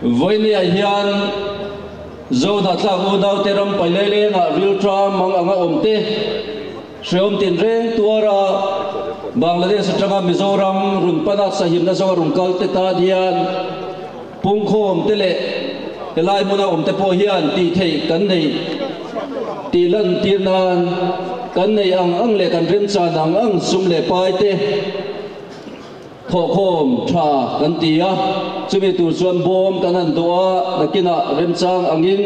Vawinia hian Zohnahthlak unaute ram pailelengah rilṭam mang anga awm te, hrehawm tinreng tuara Bangladesh atanga Mizoram run pana sahimna zawnga rawn kal te tan hian pungkhawm te leh helai hmuna awm te pawh hian tih theih kan nei tih lantir nan kan nei ang ang leh kan remchan ang ang sum leh pai te Thawhkhawm tha kan ti a, chumi tur chuan bawm kan han dawh a, nakinah remchang angin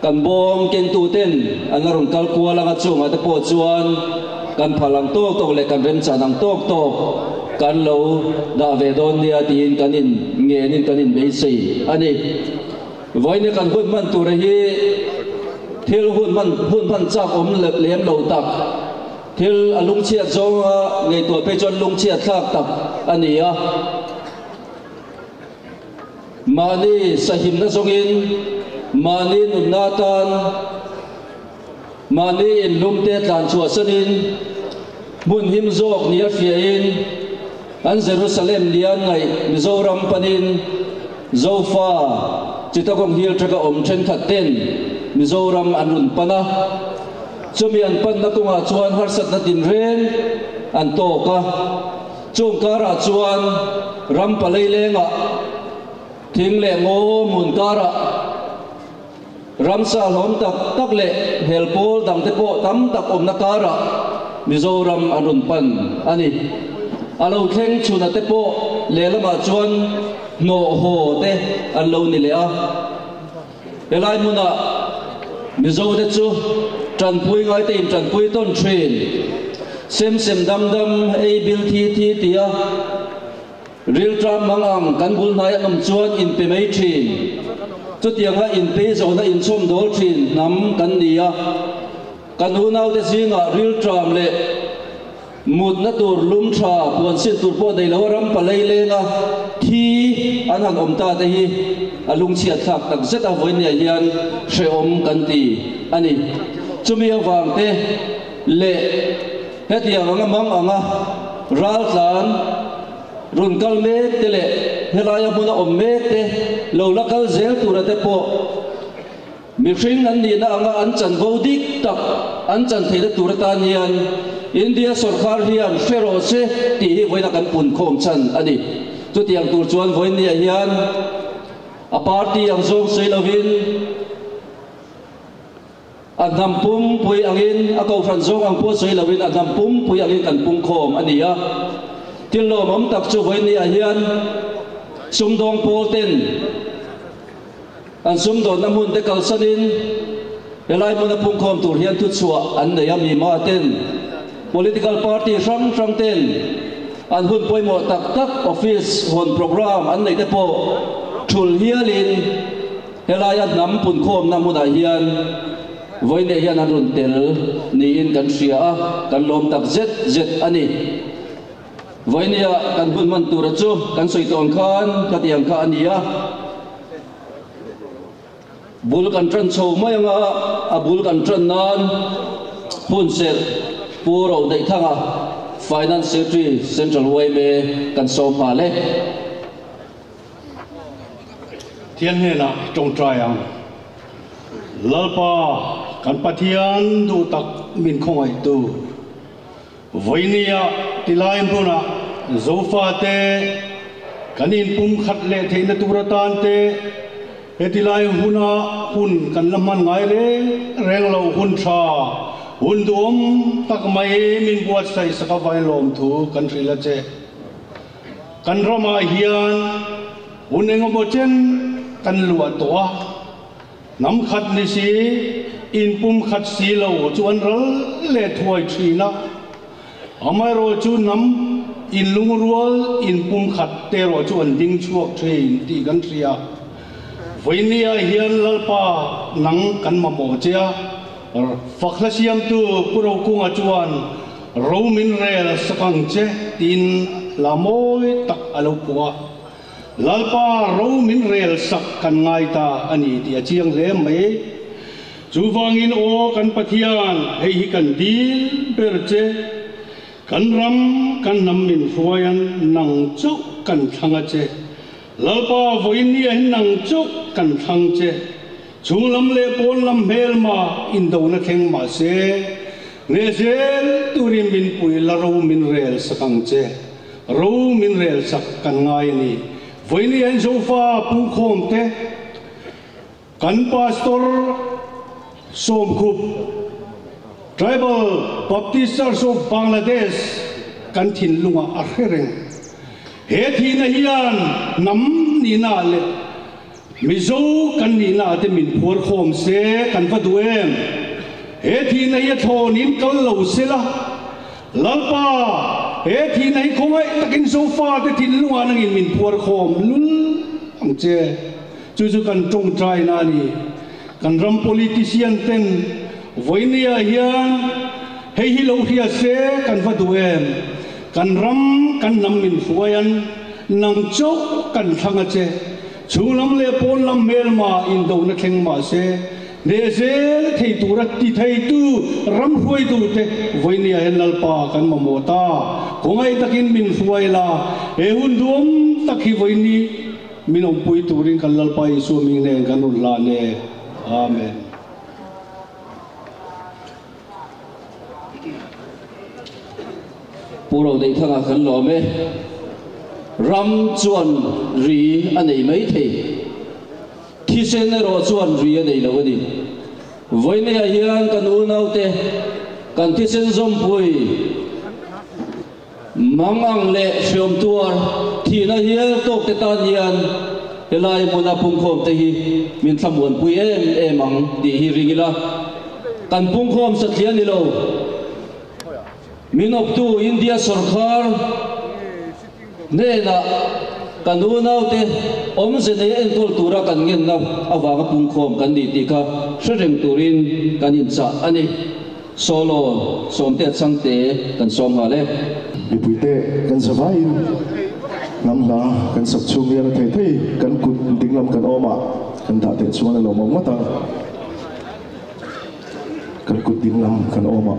kan bawm kengtuten an la rawn kal kual ang a, chungah te pawh chuan kan phal ang tawk tawk leh kan remchan ang tawk tawk kan lo dah ve dawn nia tiin kan in ngenin kan in beisei a ni. Vawiin kan hun hman tura hi thil hun hman hun hman chak awm lem lo tak. Thil a lungchhiat zawnga ngaihtuah phei chuan lungchhiat thlak tak a ni a. Mahni sahimna zawngin mahni nunna atan mahni inhlumte tlan chhuahsanin hmun him zawk nia hriain an Jerusalem lian ngaih Mizoram panin Zofa Chittagong Hill Tract-a awm thenkhat ten Mizoram an rawn pan a. Chumi an panna kawngah chuan harsatna tinreng an tawk a, chung karah chuan ram palei lengah thing leh ngaw hmun karah ramsa hlawm tak tak leh hel pawl dangte pawh tam tak awmna karah Mizoram an rawn pan a ni. A lo thleng chhuna te pawh lehlamah chuan hnawh haw te an lo ni leh a. Helai hmunah Mizote chu tanpui ngaite in tanpui tawn thin. Sem sem dam dam, ei bil thi thi tia rilṭam mang ang kan bul hnai an awm chuan in pe mai thin. Chutianga in pei zawhna inchhawm dawl thin hnam kan ni a. Kan unaute zingah rilṭam leh Mutna tur lum tha puan sin tur pawh nei lo a ram palei lenga thi an han awm ta te hi a lungchhiat thlak tak zet a vawinia hian hrehawm kan ti a ni. Chumi avang te leh hetiang anga mang anga raltlan rawn kal mek te leh helaia hmuna awm mek te lo la kal zel tura te pawh Mihring an nihna anga an chanvo dik tak an chan theihna tur atan hian India sawrkar hian hre rawh se tih hi vawiina kan punkhawm chhan a ni. Chutiang tur chuan vawiinniah hian a party ang zawng sawi lovin a hnam pumpui angin a kohhran zawng ang pawh sawi lovin a hnam pumpui angin kan pungkhawm a ni a. Thil lawmawm tak chu vawiinniah hian sumdawng pawl ten An sumdawnna hmun te kalsanin helai hmuna pungkhawm tur hian thuchhuah an nei a, mima ten political party hrang hrang ten an hun pawimawh tak tak office hawn programme an neih te pawh thul hialin helaia hnam punkhawmna hmunah hian vawiineh hian an rawn tel niin kan hria a, kan lawm tak zet zet a ni. Vawinia kan hun hman tura chu kan sawi tawn khan khatiang kha a ni a. Bul kan tan chho mai anga a bul kan tan nan hun serh Pu Roneihthanga Finance Secretary Central yma kan sawm nghal e. Thian hnenah tawngtai ang. Lalpa kan Pathian duh tak min khawngaihtu. Vawinia tilai hmunah Zofate kan inpumkhat leh theihna tur atan te heti lai huna hun kan la hman ngai reng reng lo hun tha, hun duhawm tak mai min buatsaih sak avain lawmthu kan hrilh a che. Kan ramah hian hun engemaw chen kan luah tawh a. Hnam khat ni si, in pum khat si lo chu an ral leh thuai thin a. Amaherawh chu hnam in lungrual in pum khat te erawh chu an ding chhuak thin tih kan hria. Vawinia hian Lalpa nang kan mamawh che a, fakhla siamtu Pu Rokunga chuan ro min rel sak ang che tiin hla mawi tak a lo phuah a. Lalpa ro min rel sak kan ngai ta a ni tih a chiang hle mai. Chuvangin aw kan Pathian, hei hi kan dil ber che, kan ram kan hnam min hruaian nang chauh kan thlang a che. Lalpa vawiin ni ah hian nang chauh kan thlang che. Chhung lam leh pawn lam hmelma indona thleng mah se, hneh zel turin min pui la ro min rel sak ang che. Ro min rel sak kan ngai a ni. Vawiin ni ah hian Zofa pungkhawm te kan Pastor Sawmkhup, Tribal Baptist Church of Bangladesh kan thinlungah a hre reng. He thihna hian hnam nihna leh Mizo kan nihna te min phuar khawm se kan va duh em? He thihna hi a thlawnin kal lo se la, Lalpa, he thihna hi khawngaih takin Zofa te thinlungah nangin min phuar khawm lul ang che. Chu chu kan tawngtaina a ni. Kan ram politician ten vawinia hian hei hi lo hria se kan va duh em? Kan ram kan hnam min hruai an nang chauh kan thlang a che. Chhung lam leh pawn lam hmelma indona thleng mah se hneh zel thei tura ti theitu ram hruaitute vawinia hian Lalpa kan mamawh ta. Khawngaih takin min hruai la, he hun duam tak hi vawini Min awmpui turin kan Lalpa Isua hming nen kan rawn hlan e. Amen. Pu Roneihthanga kan lawm e. Ram chuan ri a nei mai thei. Thisen erawh chuan ri a nei lo a ni. Vawineah hian kan unaute kan thisen zawmpui. Mang ang leh hriam tuar thihna hial tawk te tan hian helai hmuna pungkhawm te hi min thlamuanpui em em ang tih hi ring ila, kan pungkhawm satliah ni lo. Min awptu India sawrkhar hnenah kan unaute awmze nei enkawl tura kan ngenna avanga pungkhawm kan ni tih kha hre reng turin kan inchah a ni. Solo, Sawmte Changte kan sawm nghal e. Mipuite kan zavaiin hnam hla kan sak chhung hian a thei thei kan kut dinglam kan awm a, kan dah teh chuan a lawmawm ngawt ang. Kan kut dinglam kan awm a.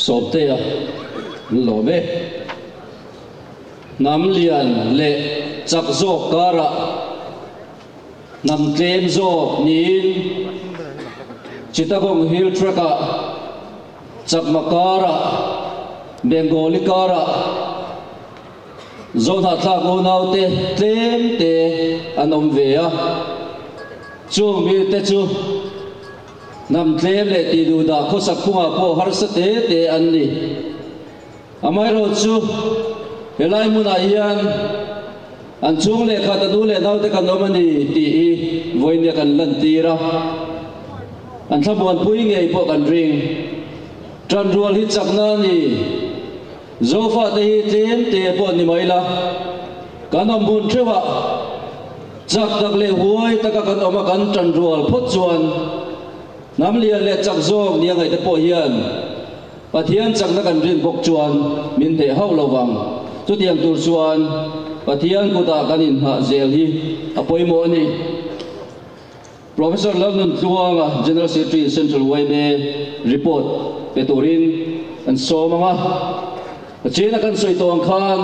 Sawmtea an lawm e. Hnam lian leh chak zawk karah hnam tlem zawk niin Chittagong Hill Tract-ah Chakma karah Bengali karah Zohnahthlak unaute tlem te an awm ve a, chung mite chu hnam tlem leh tih duh dah khawsak phungah pawh harsa te te an ni. Amaherawh chu helai hmunah hian an chhung leh khat a nu leh naute kan awm a ni tih hi vawinia kan lantir a, an thlamuanpui ngei pawh kan ring. Ṭanrual hi chakna a ni. Zofate hi tlem te pawh ni mai la, kan awm hun theuhah chak tak leh huai taka kan awm a kan tan rual phawt chuan hnam lian leh chak zawk nia ngaihte pawh hian Pathian chakna kan rin bawk chuan min hneh hauh lo vang. Chutiang tur chuan Pathian kutah kan inhnah zel hi a pawimawh a ni. Professor Lalnuntluanga, General Secretary, Central yma report pe turin an sawm ang a. China kan sawi tawh ang khan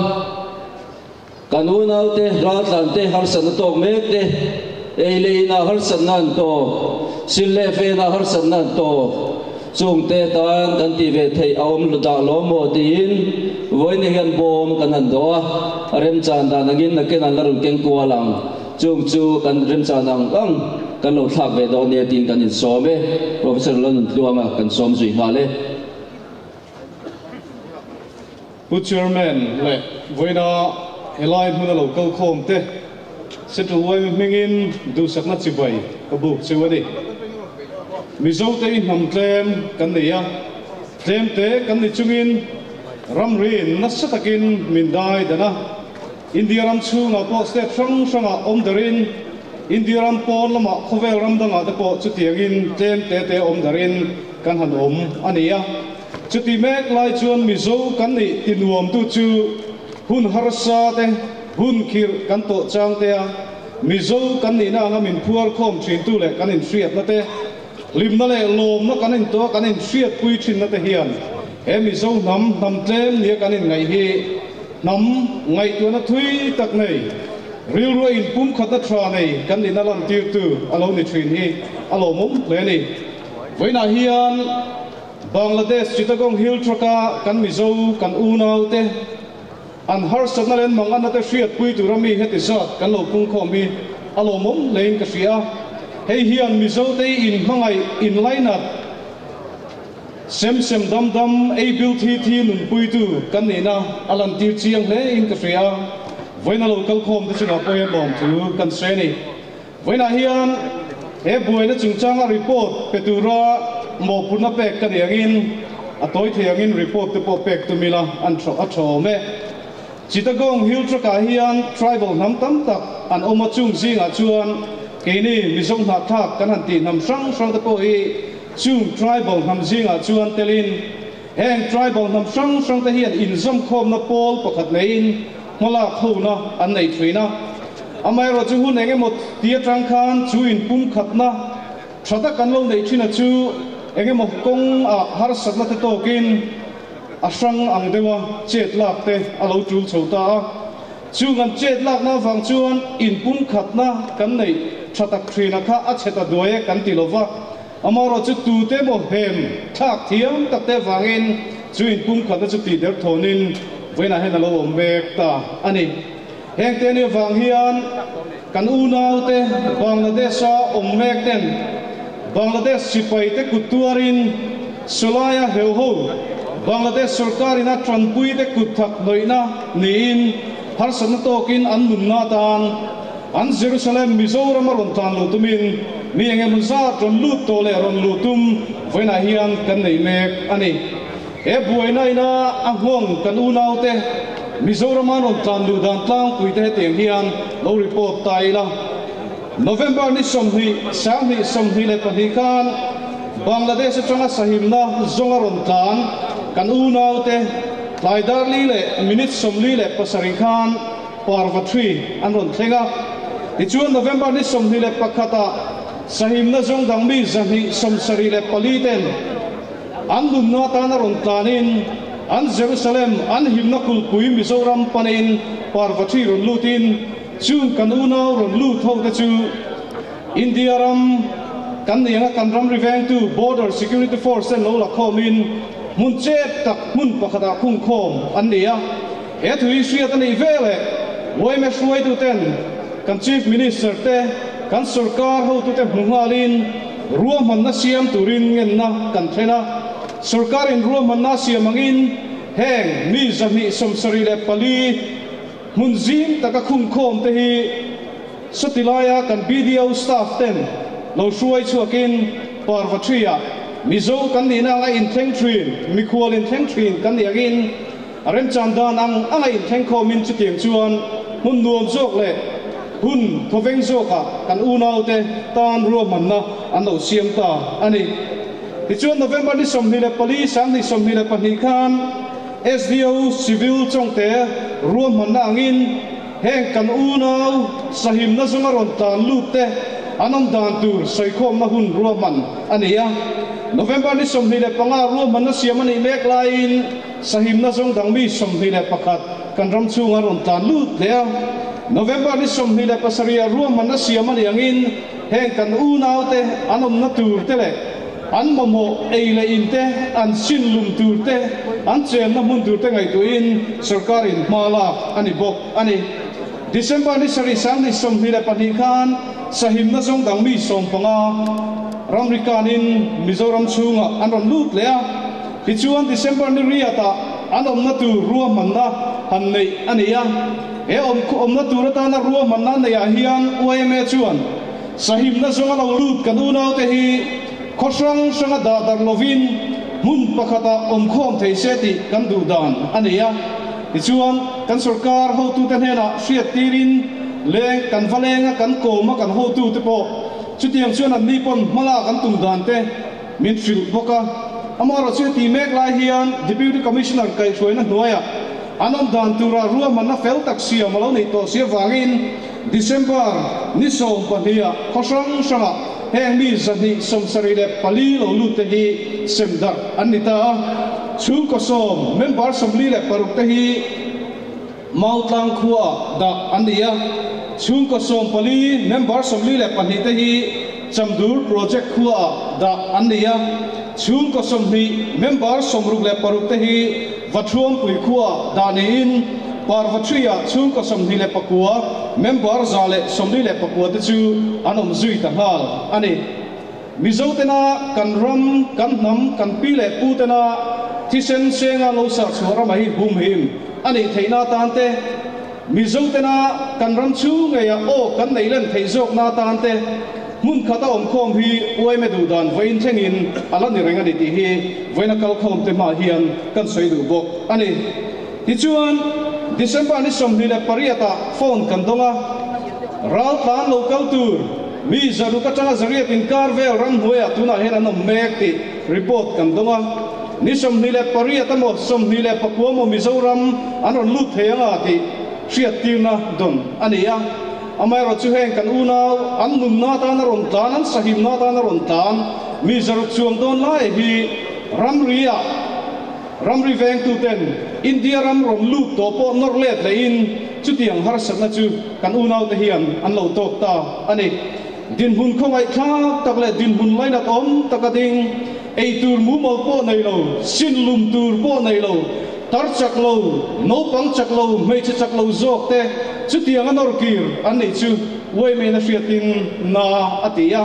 kan unaute, raltlante harsatna tawk mek te, ei leh inah harsatna an tawk, sil leh fenah harsatna an tawk, chungte tan kan tih ve theih a awm dah lawm maw tiin vawiin hian bawm kan han dawh a, a remchan dan angin nakin an la rawn keng kual ang. Chung chu kan remchan ang ang kan lo thlak ve dawn nia tiin kan insawm e. Professor Lalnuntluanga kan sawm zui nghal e. Pu Chairman leh vawiina helai hmuna lo kal khawm te Central yma hmingin duhsakna chibai ka buk cheu a ni. Mizote i hnam tlem kan nei a, tlemte kan ni chungin ramriin nasa takin min dai dan a. India ram chhungah pawh state hrang hrangah awm darin, India ram pawn lamah khawvel ram dangah te pawh chutiangin tlem te te awm darin kan han awm a ni a. Chuti mek lai chuan Mizo kan nih ti nuamtu chu hun harsa te, hun khirh kan tawh chang te a, Mizo kan nihna anga min phuar khawm thintu leh kan inhriatna te, hlimna leh lawmna kan intuah kan inhriatpui thinna te hian he Mizo hnam hnam tlem nia kan inngaih hi Hnam ngaihtuahna thui tak nei, rilru a inpumkhatna tha nei kan nihna lantirtu a lo ni thin hi a lawmawm hle a ni. Vawiinah hian Bangladesh Chittagong Hill Tract-a kan Mizo kan unaute an harsatna leh an manganna te hriatpui tura mi heti zat kan lo pungkhawm hi a lawmawm hlein ka hria a. Hei hian Mizote hi inhmangaih, inlainat, Sem sem dam dam, ei bil thi thi nunpuitu kan nihna a lantir chiang hle in ka hria. Vawiina lo kal khawm te chungah pawh hian lawmthu kan sawi a ni. Vawiinah hian he buaina chungchanga report pe tura mawhphurhna pek ka ni angin a tawi thei angin report te pawh pek tum ila an a tha awm e. Chittagong Hill Tract-ah hian tribal hnam tam tak an awm a, chung zingah chuan keini Mizo hnahthlak kan han tih hnam hrang hrang te pawh hi Chung tribal hnam zingah chuan telin heng tribal hnam hrang hrang te hian inzawmkhawmna pawl pakhat neiin hmalak hona an nei thin a. Amaherawh chu hun eng emaw ti atang khan chu inpumkhatna tha tak an lo neih thin a chu eng emaw kawng ah harsatna te tawkin a hrang ang deuha chet lak te a lo tul chho ta a. Chung an chet lakna avang chuan inpumkhatna kan neih tha tak thin a kha a chhe ta duai e kan ti lo va, amaherawh chu tute emaw hem thlak thiam tak te avangin chu inpumkhatna chu tih der thawnin vawiinah hian a lo awm mek ta a ni. Heng te ni avang hian kan unaute Bangladesh-a awm mek ten Bangladesh sipaite kut tuarin Sawlaia heuho Bangladesh sorkarin a tanpuite kut thak hnawihna niin harsatna tawkin an nunna atan an Jerusalem Mizoram a rawn tlan lo tumin mi eng emaw zat rawn lut tawh leh rawn luh tum vawiinah hian kan nei mek a ni. He buaina ina a nghawng kan unaute Mizorama rawn tlan luh dan tlangpuite hetiang hian lo report ta ila. November ni 20, 2022 khan Bangladesh atanga sahimna zawnga rawn tlan kan unaute tlai dar li leh minute 47 khan Parvatri an rawn thleng a. Tichuan November ni 21 ah sahimna zawng dang mi 274 ten. An nunna atana rawn tlanin an Jerusalem, an himna kulhpui Mizoram panin Parvathi rawn lutin chung kan unau rawn lut ho te chu India ram kan nei anga kan ramri vengtu Border Security Force ten lo la khawmin hmun chep tak hmun pakhatah khung khawm an ni a. He thu hi hriat a nih veleh yma hruaitu ten kan Chief Minister te, kan sorkar hotute hmu nghalin ruahmanna siam turin ngenna kan thlen a. Sorkarin ruahmanna siam angin heng mi 274 hmun zim taka khung khawm te hi sawti laia kan BDO staff ten lo hruai chhuakin Parvathria Mizo kan nihna anga inthleng thin, mikhual inthleng thin kan nih angin a remchan dan ang anga inthleng khawmin chutiang chuan hmun nuam zawk leh hun thawveng zawkah kan unaute tan ruahmanna an lo siam ta a ni. Tichuan November ni 24 2022 khan SDO Civil Chawngte ruahmanna angin heng kan unau sahimna zawnga rawn tlan lut te an awm dan tur sawikhawmna hun ruahman a ni a. November ni 25 ruahmanna siam a nih mek laiin sahimna zawng dang mi 21 kan ram chhunga rawn tlan lut leh a. November ni 27 ruahmanna siam a nih angin heng kan unaute an awmna tur te leh an mamawh ei leh in te an sin lum tur te an chenna hmun tur te ngaihtuahin sorkarin hma lak a ni bawk a ni. December ni 7 2022 khan sahimna zawng dang mi 15 ramri kanin Mizoram chhunga an rawn lut leh a. Tichuan December ni riatah an awmna tur ruahmanna han nei a ni a. He awmna tur atana ruahmanna neiah hian YMA chuan sahimna zawnga lo lut kan unaute hi khaw hrang hranga dah dar lovin hmun pakhatah awm khawm thei se tih kan duh dan a ni a. Tichuan kan sorkar hotute hnenah hriat tirin leng kan va lenga kan kawma kan hotute pawh chutiang chuan an ni pawn hmala kan tum dan te min hrilh bawk a. Amaherawhchu chu ti mek lai hian Deputy Commissioner kaihhruaina hnuaiah an awm dan tura ruahmanna fel tak siam a lo nei tawh si avangin December ni 12 khaw hrang hranga heng mi 274 lo lut te hi sem darh an ni ta a. Chhungkaw 10 member 46 te hi Mautlang khua dah an ni a. Chhungkaw 14 member 42 te hi Chamdur project khua dah an ni a. Chhungkaw 20 member 66 te hi Vathuampui khua dah niin Parvathria chhungkaw 29 member 149 te chu an awm zui ta nghal a ni. Mizo tena kan ram kan hnam kan pi leh pu tena thisen senga lo sar chhuah rama hi hum him a nih theihna tan te Mizo tena kan ram chu ngeia aw kan nei len theih zawk na tan te hmun khata awm khawm hi YMA duh dan vawiin thlengin a la ni reng a ni tih hi vawiina kal khawm te hma hian kan sawi duh bawk a ni. Tichuan December ni 28 phone kan dawng a. Ral tlan lo kal tur mi 600 atanga 800 inkar vel ram hnuaiah tunah hian an awm mek tih report kan dawng a. Ni 28 emaw 29 emaw Mizoram an rawn lut thei anga tih hriat tirna dawn a ni a. Amaherawhchu chu heng kan unau an nunna atana rawn tlan an sahimna atana rawn tlan mi 600 chuang dawn lai hi ramria ramri vengtu ten India ram rawn lut tawh pawh nawr let lehin chutiang harsatna chu kan unaute hian an lo tawk ta a ni. Dinhmun khawngaih thlak tak leh dinhmun lainat awm taka ding ei tur mumal pawh nei lo, sin lum tur pawh nei lo, tar chak lo, naupang chak lo, hmeichhe chak lo zawk te chutiang a nawr kir an nih chu YMA na hriatin na a ti a.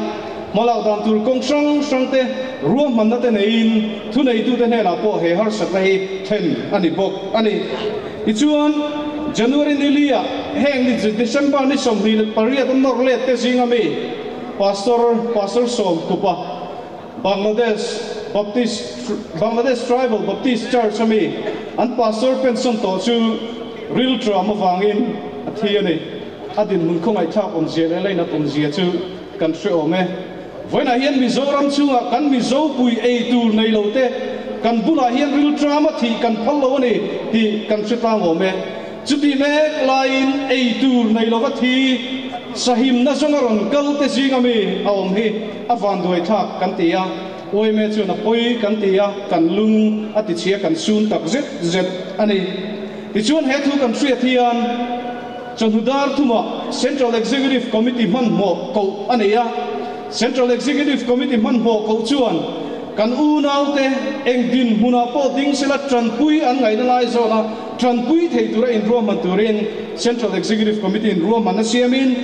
Hmalak dan tur kawng hrang hrang te ruahmanna te neiin thu neitute hnenah pawh he harsatna hi thlen a ni bawk a ni. Tichuan January ni lia heng ni December ni 28 an nawr let te zinga mi Pastor Pastor Som Kupa Bangladesh Baptist Bangladesh Tribal Baptist Church ami an pastor pension tawh chu ril tram awangin a thi a ni. A dinhmun khawngaih thlak awm zia leh lainat awm zia chu kan hre awm e. Vawiinah hian Mizoram chhungah kan Mizo pui ei tur nei lo te kan bulah hian ril tram a thih kan phal lo a ni tih kan hre tlang awm e. Chuti mek laiin ei tur nei lova thi sahimna zawnga rawn kal te zinga mi a awm hi a vanduai thlak kan ti a. Yma chuan a pawi kan ti a, kan lung a tichhia kan sun tak zet zet a ni. Tichuan he thu kan hriat hian chawhnu dar thumah Central Executive Committee hmanhmawh koh a nei a. Central Executive Committee hmanhmawh koh chuan kan unaute eng dinhmunah pawh ding sela tanpui an ngaihna lai zawna tanpui thei tura inruahman turin Central Executive Committee inruahman a siamin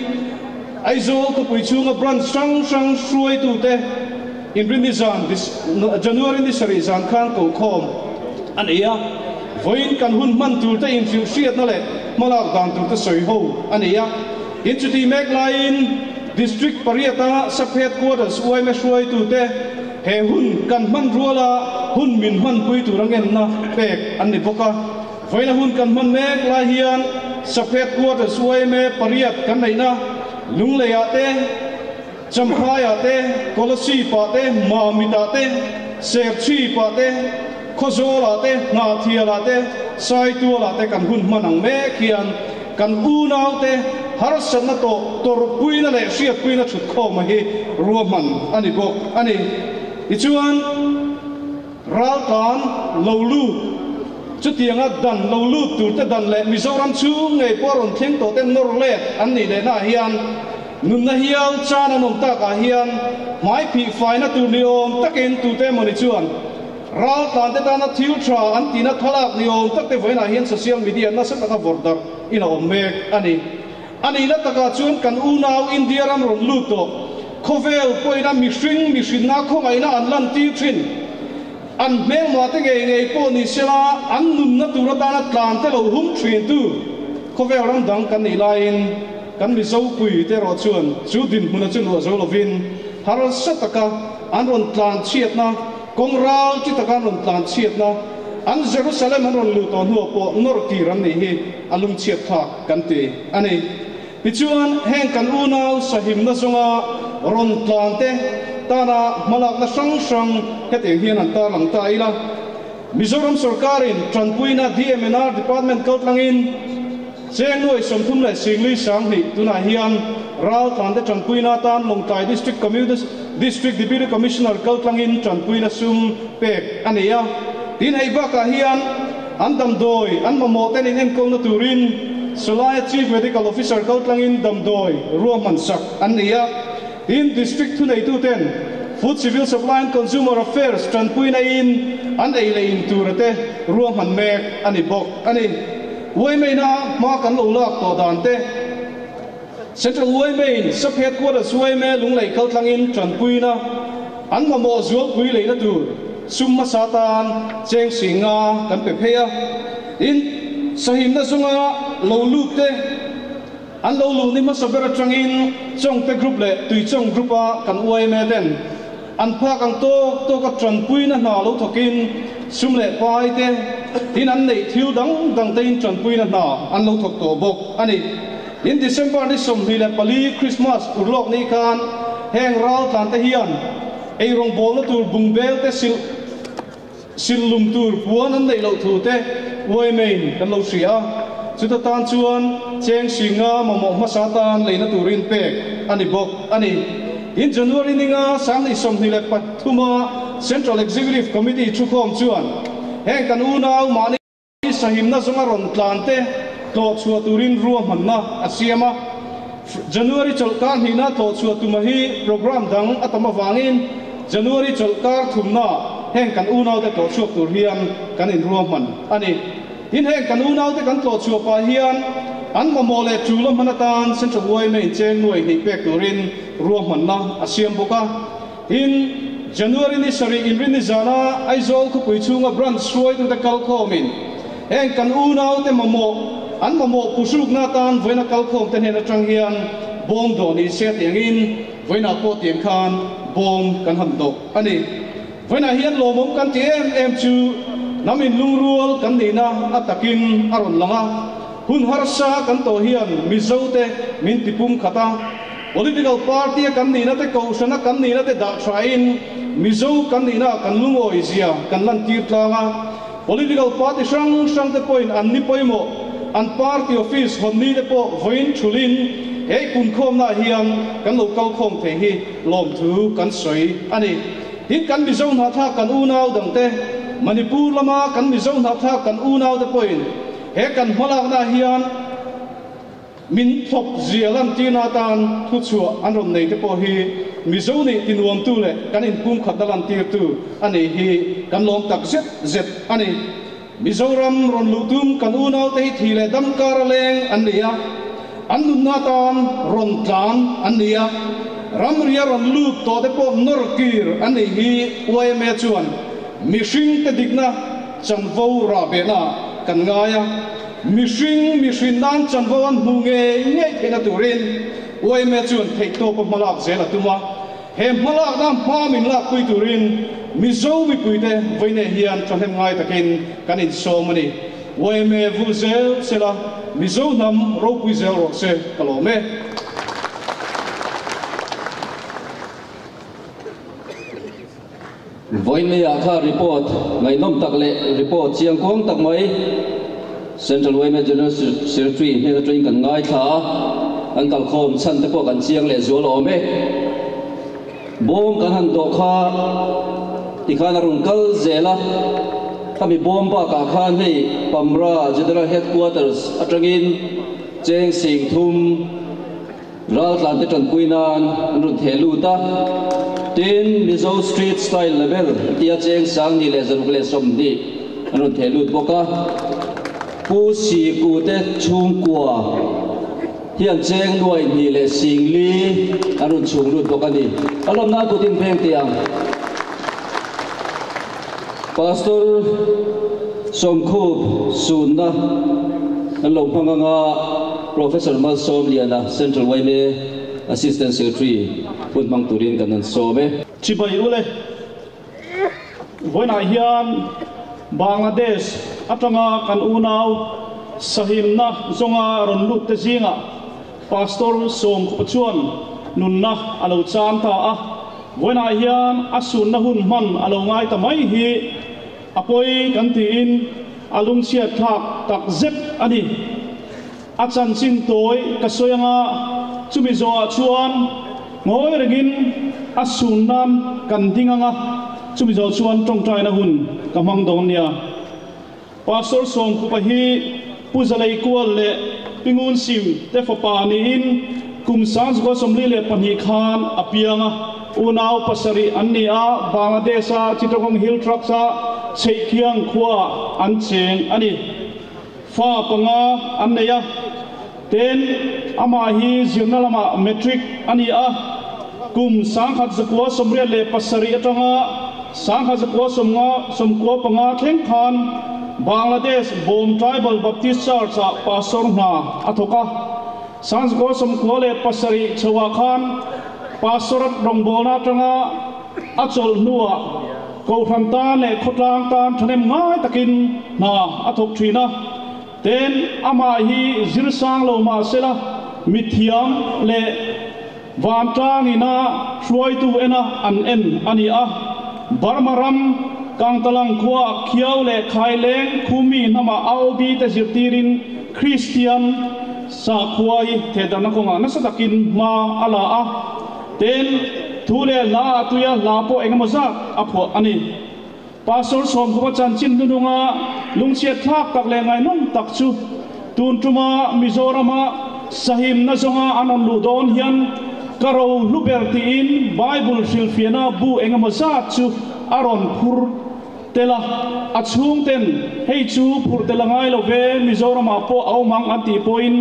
Aizawl khawpui chhunga branch hrang hrang hruaitute inrinni zan January ni sarih zan khan kokhawm a nei a, vawiin kan hun hman turte inhrilh hriatna leh hmalak dan turte sawi ho a nei a. In chuti mek laiin District pariata Sub Headquarters yma hruaitute he hun kan hman ruala hun min hmanpui tur a ngenna pek an ni bawk a. Vawiina hun kan hman mek lai hian Sub Headquarters yma pariat kan neihna Lungleiah te, Champhaiah te, Kolasipah te, Mamitah te, Serchhipah te, Khawzawlah te, Hnahthialah te, Saitualah te kan hun hman ang mek hian kan unaute harsatna tawh tawrhpuina leh hriatpuina thutkhawma hi ruahman a ni bawk a ni. Tichuan, Raltlan lo lut, chutianga dan lo lut turte dan leh Mizoram chhung ngei pawh rawn thleng tawh ten nawr let an nih lehnaah hian nunna hial chan an awm takah hian hmai phih faina tur ni awm takin tute emawni chuan raltlan te tana thil tha an tihna thlalak ni awm tak te vawiinah hian social media nasa taka vawrh darh in a awm mek a ni. A nihna takah chuan kan unau India ram rawn lut tawh. Khawvel pawhina mihring mihrinna khawngaihna an lantir thin. An hmelmah te ngei ngei pawh ni sela an nunna tur atana tlan te lo hum thintu khawvel ram dang kan nih laiin kan Mizo pui te erawh chuan chu dinhmuna chu luah zo lovin harsa taka an rawn tlan chhiatna, kawng ral chi taka an rawn tlan chhiatna, an Jerusalem an rawn luh tawh hnuah pawh nawr tir an nih hi a lungchhiat thlak kan ti a ni. Tichuan, heng kan unau sahimna zawnga rawn tlan te tana hmalakna hrang hrang hetiang hian an tarlang ta ila. Mizoram sorkarin tanpuina DMNR Department kaltlangin cheng nuai 30 singli 2000 tunah hian ral tlan te tanpuina atan Lawngtlai District District Deputy Commissioner kaltlangin tanpuina sum pek a nei a. Tin, hei bakah hian an damdawi an mamawh ten inenkawlna turin Sawlaia Chief Medical Officer kaltlangin damdawi ruahman sak an nei a. Tin, District thuneituten Food Civil Supply and Consumer Affairs tanpuina in an ei leh in tura te ruahman mek a ni bawk a ni. Yma-ina hma kan lo lak tawh dan te Central YMA-in Sub Headquarters YMA Lunglei kaltlangin tanpuina an mamawh zualpui leina tur sum hmasa tan cheng singa kan pe phei a. Tin, sahimna zawnga lo lut te an lo luh ni hmasa ber atangin Chawngte Group leh Tuichawng Group-a kan YMA ten an phak ang tawk tawka tanpuina hna lo thawkin sum leh pai te tin an neih thil dang dang tein tanpuina hna an lo thawk tawh bawk a ni. In December ni 24 Christmas urlawk ni khan heng ral tlan te hian ei rawng bawlna tur bungbel te sil sil lum tur puan an neih loh thu te YMA-in kan lo hria a. Chuta tan chuan cheng singa mamawh hmasa tan leina turin pek a ni bawk a ni. In January ninga 2023a Central Executive Committee thukhawm chuan heng kan unau mahni sahimna zawnga rawn tlan te tlawh chhuah turin ruahmanna a siam a. January chawlhkar hnihna tlawh chhuah tuma hi program dang a tam awangin January chawlhkar thumna heng kan unau te tlawh chhuak tur hian kan inruahman a ni. Tin, heng kan unau te kan tlawh chhuah pah hian an mamawh leh tul a hman atan Central YMA in cheng nuai hnih pek turin ruahmanna a siam bawk a. Tin, January ni sarih inrinni zana Aizawl khawpui chhunga branch hruaitute kalkhawmin heng kan unau te mamawh an mamawh puhrukna atan vawiina kalkhawm te hnen atang hian bawm dawh ni se tiangin vawiinah pawh tiang khan bawm kan han dawh a ni. Vawiinah hian lawmawm kan ti em em chu namin lungrual kan nihna a takin a rawn lang a. Hun harsa kan tawh hian Mizo te min tipum khat a. Political party a kan nihna te kohhrana kan nihna te dah thain Mizo kan nihna kan lungawi zia kan lan tir tlang a. Political party hrang hrang te pawhin an ni pawimawh an party office hawn ni te pawh vawiin thulin hei punkhawmna hian kan lo kalkhawm thei hi lawm thu kan sawi a ni. Tin, kan Mizo hnahthlak kan unau dangte, Manipur lama kan Mizo hnahthlak kan unaute pawhin he kan hmalakna hian min thlawp zia lantirna atan thuchhuah an rawn nei te pawh hi Mizo nih tinuamtu leh kan inpumkhatna lantirtu a nih hi kan lawm tak zet zet a ni. Mizoram rawn luh tum kan unaute hi thi leh dam kar a leng an ni a, an nunna atan rawn tlan an ni a, ramria rawn lut tawh te pawh nawr kir an nih hi yma chuan mihringte dikna chanvo rah behna kan ngai a, mihring mihrin nan chanvo an hmuh ngei ngei theihna turin yma chuan theihtawpa hmalak zel a tum a. He hmalakna hma min lakpui turin Mizo mipuite vawiinah hian thahnem ngai takin kan insawm a ni. Yma vul zel sela, Mizo hnam ropui zel rawh se, ka lawm e. Vawiinah kha report ngaihnawm tak leh report chiangkuang tak mai Central yma General Secretary hnen atangin kan ngaithla a, kan kalkhawm chhan te pawh kan chiang leh zual awm e. Bawm kan han dawh kha tikhan a rawn kal zel a, khami bawm bakah khan hei Pamra General Headquarters atangin cheng sing thum, Raltlan te tanpui nan an rawn theh lut a, tin Mizo Street Style Level tia cheng 10,000 leh 120 an rawn theh lut bawk a. Pu Siku te chhungkua hian cheng 2,000 leh 4,000 an rawn chhung lut bawk a ni. A lawm nan kut in veng teh ang. Pastor Sawmkhup sunna an lo hmang anga Professor Malsawmliana, Central yma Assistant Secretary hun hmang turin kan han sawm e. Chibai ule, vawiinah hian Bangladesh atanga kan unau sahimna zawnga rawn lut te zingah Pastor Sawmkhupa chuan nunna a lo chan ta a, vawiinah hian a sunna hun hman a lo ngai ta mai hi a pawi kan tiin a lungchhiat thlak tak zet a ni. A chanchin tawi ka sawi anga chumi zawhah chuan ngawi rengin a sun nan kan ding anga chumi zawh chuan tawngtaina hun ka hmang dawn nia. Pastor Sawmkhupa hi Pu Zalei Kual leh Pi Ngun Sim te fapa niin kum 1942 khan a piang a, unau pasarih an ni a, Bangladesh-a Chittagong Hill Tracts-a Chheihkhiang khuaah an cheng a ni. Fa panga an nei a, ten amah hi zirna lamah matric a ni a, kum 1987 atanga 1995 thleng khan Bangladesh Bawm Tribal Baptist Church-ah pastor hna a thawk a, 1997 chhoah khan pastor rawngbawlna atanga a chawlh hnuah Kohhran tan leh khawtlang tan thahnem ngai takin hna a thawk thin a. Ten amah hi zir sang lo mah sela mithiam leh vantlang ina hruaitu ena an en a ni a. Burma ram Kangtalang khua Khiau leh Khaileng Khumi hnamah AOB te zirtirin Kristian sakhua hi thehdarhna kawngah nasa takin hma a la a. Ten thu leh hla ah tuia hla pawh engemaw zat a phuah a ni. Pastor Sawmkhupa chanchin hnununga lungchhiat thlak tak leh ngaihnawm tak chu tun tuma Mizorama sahimna zawnga an rawn luh dawn hian ka ro hlu ber tiin Bible hrilhfiahna bu engemaw zat chu a rawn phur tel a, a chhungten hei chu phur tel a ngai lo ve, Mizoramah pawh a awm ang an tih pawhin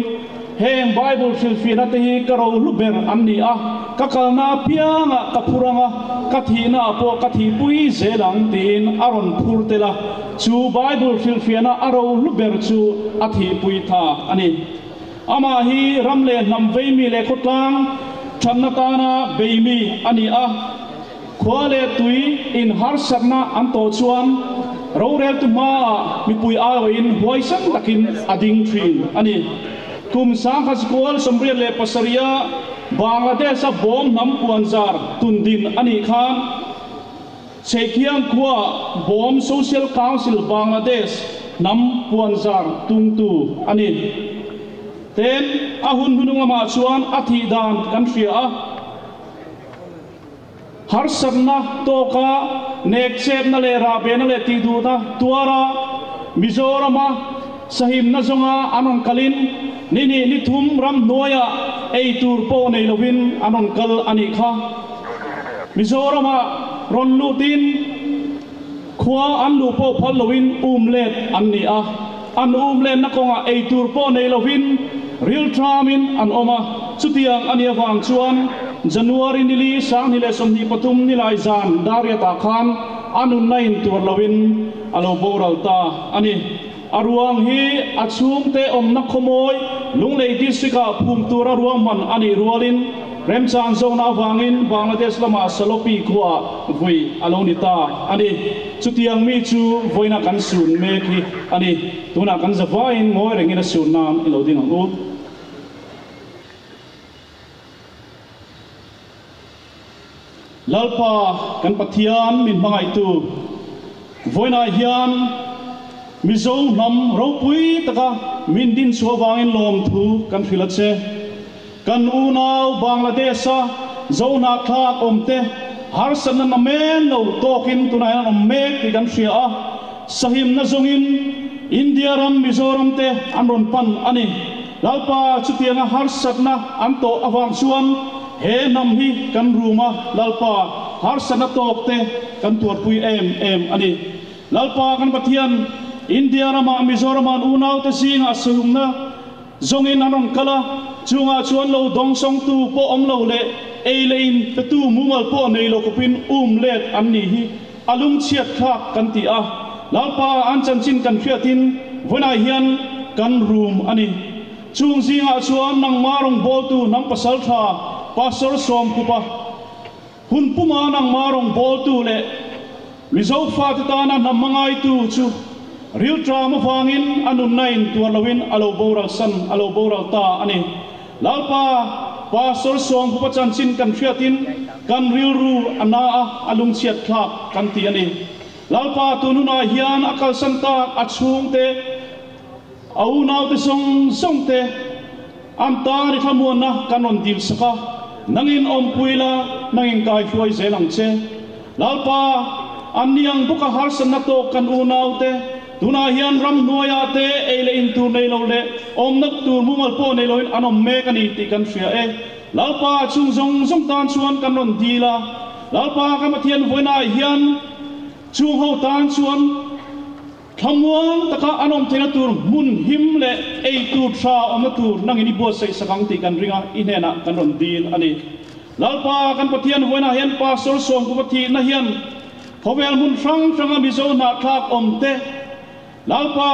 Heng Bible hrilhfiahna te hi ka rohlu ber an ni a, ka kalna apiangah ka phur ang a, ka thihnaah pawh ka thihpui zel ang tiin a rawn phur tel a, chu Bible hrilhfiahna a rohlu ber chu a thihpui tha a ni. Amah hi ram leh hnam veimi leh khawtlang thatna tana beimi a ni a, khua leh tui in harsatna an tawh chuan roreltu hmaah mipui aiawhin huaisen takin a ding thin a ni. Kum 1987-a Bangladesh-a bawm hnam puanzar tundin a nih khan Chheikhiang khuaah Bawm Social Council Bangladesh hnam puanzar tungtu a ni. Ten a hun hnunung lamah chuan a thih dan kan hria a. Harsatna tawka nek chepna leh rahbehna leh tihduhna tuara Mizorama sahimna zawnga an rawn kalin ni hnih ni thum ramhnuaiah ei tur pawh nei lovin an rawn kal a nih kha. Mizorama rawn lutin khua an luh pawh phal loin um let an ni a, an um letna kawngah ei tur pawh nei lovin rilṭamin an awm a. Chutiang a nih avang chuan January nili 2023 nilai zan Dariatah khan a nunna in tuar loin a lo boral ta a ni. A ruang hi a chhungte awmna khawmawi Lunglei District-ah phum tura ruahman a nih rualin remchang zawkna avangin Bangladesh lama Salopi khuaah vui a lo ni ta a ni. Chutiang mi chu vawiina kan sun mek hi a ni. Tunah kan zavaiin ngawi rengin a sun nan i lo ding ang u. Lalpa kan Pathian min hmangaihtu vawiinah hian Mizo hnam ropui taka min din chhuah avangin lawmthu kan hrilh a che. Kan unau Bangladesh-a Zohnahthlak awmte harsatna na men lo tawkin tunah hian an awm mek tih kan hria a, sahimna zawngin India ram Mizoram te an rawn pan a ni. Lalpa chutianga harsatna an tawh avang chuan he hnam hi kan rum a, Lalpa harsatna tawk te kan tuarpui em em a ni. Lalpa kan Pathian, India ramah Mizoram-an unaute zingah sahumna zawngin an rawn kal a, chungah chuan lo dawngsawngtu pawh awm lo leh ei leh in petu mumal pawh nei lo khawpin um let an nih hi a lungchhiat thlak kan ti a, Lalpa an chanchin kan hriatin vawiinah hian kan rum a ni. Chung zingah chuan nangma rawngbawltu hnam pasal tha Pastor Sawmkhupa, hun puma nangma rawngbawltu leh Mizo fate tana hnam hmangaitu chu rilṭam avangin a nunna in tuar loin a lo boral san, a lo boral ta a ni. Lalpa, Pastor Sawmkhupa chanchin kan hriatin kan rilru a na a, a lungchhiat thlak kan ti a ni. Lalpa, tun hunah hian a kalsan tak a chhungte, a unaute zawng zawng te an tan i thlamuanna kan rawn dil sak a, nangin awmpui la, nangin kaihruai zel ang che. Lalpa, an ni ang bawka harsatna tawk kan unaute, tunah hian ramhnuaiah te ei leh in tur nei lo leh awmna tur mumal pawh nei loin an awm mek a ni tih kan hria e. Lalpa, chung zawng zawng tan chuan kan rawn dil a. Lalpa, ka Pathian vawiinah hian chung ho tan chuan thlamuang taka an awm theihna tur hmun him leh ei tur tha awmna tur nangin i buatsaih sak ang tih kan ring a, i hnenah kan rawn dil a ni. Lalpa kan Pathian vawiinah hian Pastor Sawmkupa thihna hian khawvel hmun hrang hranga Mizo hnahthlak awm te Lalpa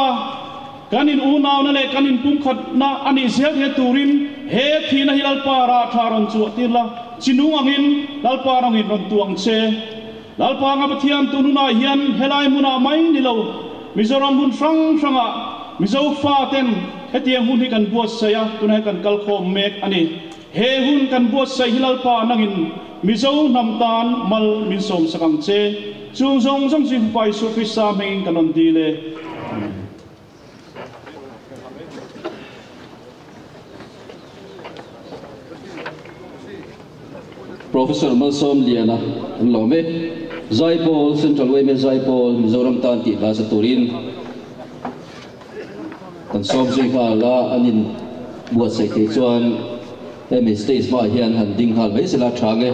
kan in unauna leh kan in pumkhatna a nih zel theihna turin he thihna hi Lalpa rah tha rawn chhuah tir la, chinung angin Lalpa rawngin rawn tuang che. Lalpa nga Pathian tununah hian helai hmunah mai ni lo Mizoram hmun hrang hrangah Mizo faten hetiang hun hi kan buatsaih a, tunah hian kan kalkhawm mek a ni. He hun kan buatsaih hi Lalpa nangin Mizo hnam tan mal min sawmsak ang che. Chung zawng zawng chu Fapa Isua Krista hmingin kan rawn dil e. Amen. Professor Malsawm Liana an lawm e. Zaipawl, Central yma Zaipawl, Mizoram tan tih hla sa turin kan sawm zui nghal a, an in buatsaih thei chuan hemi stage hmaah hian han ding nghal mai sela tha nge.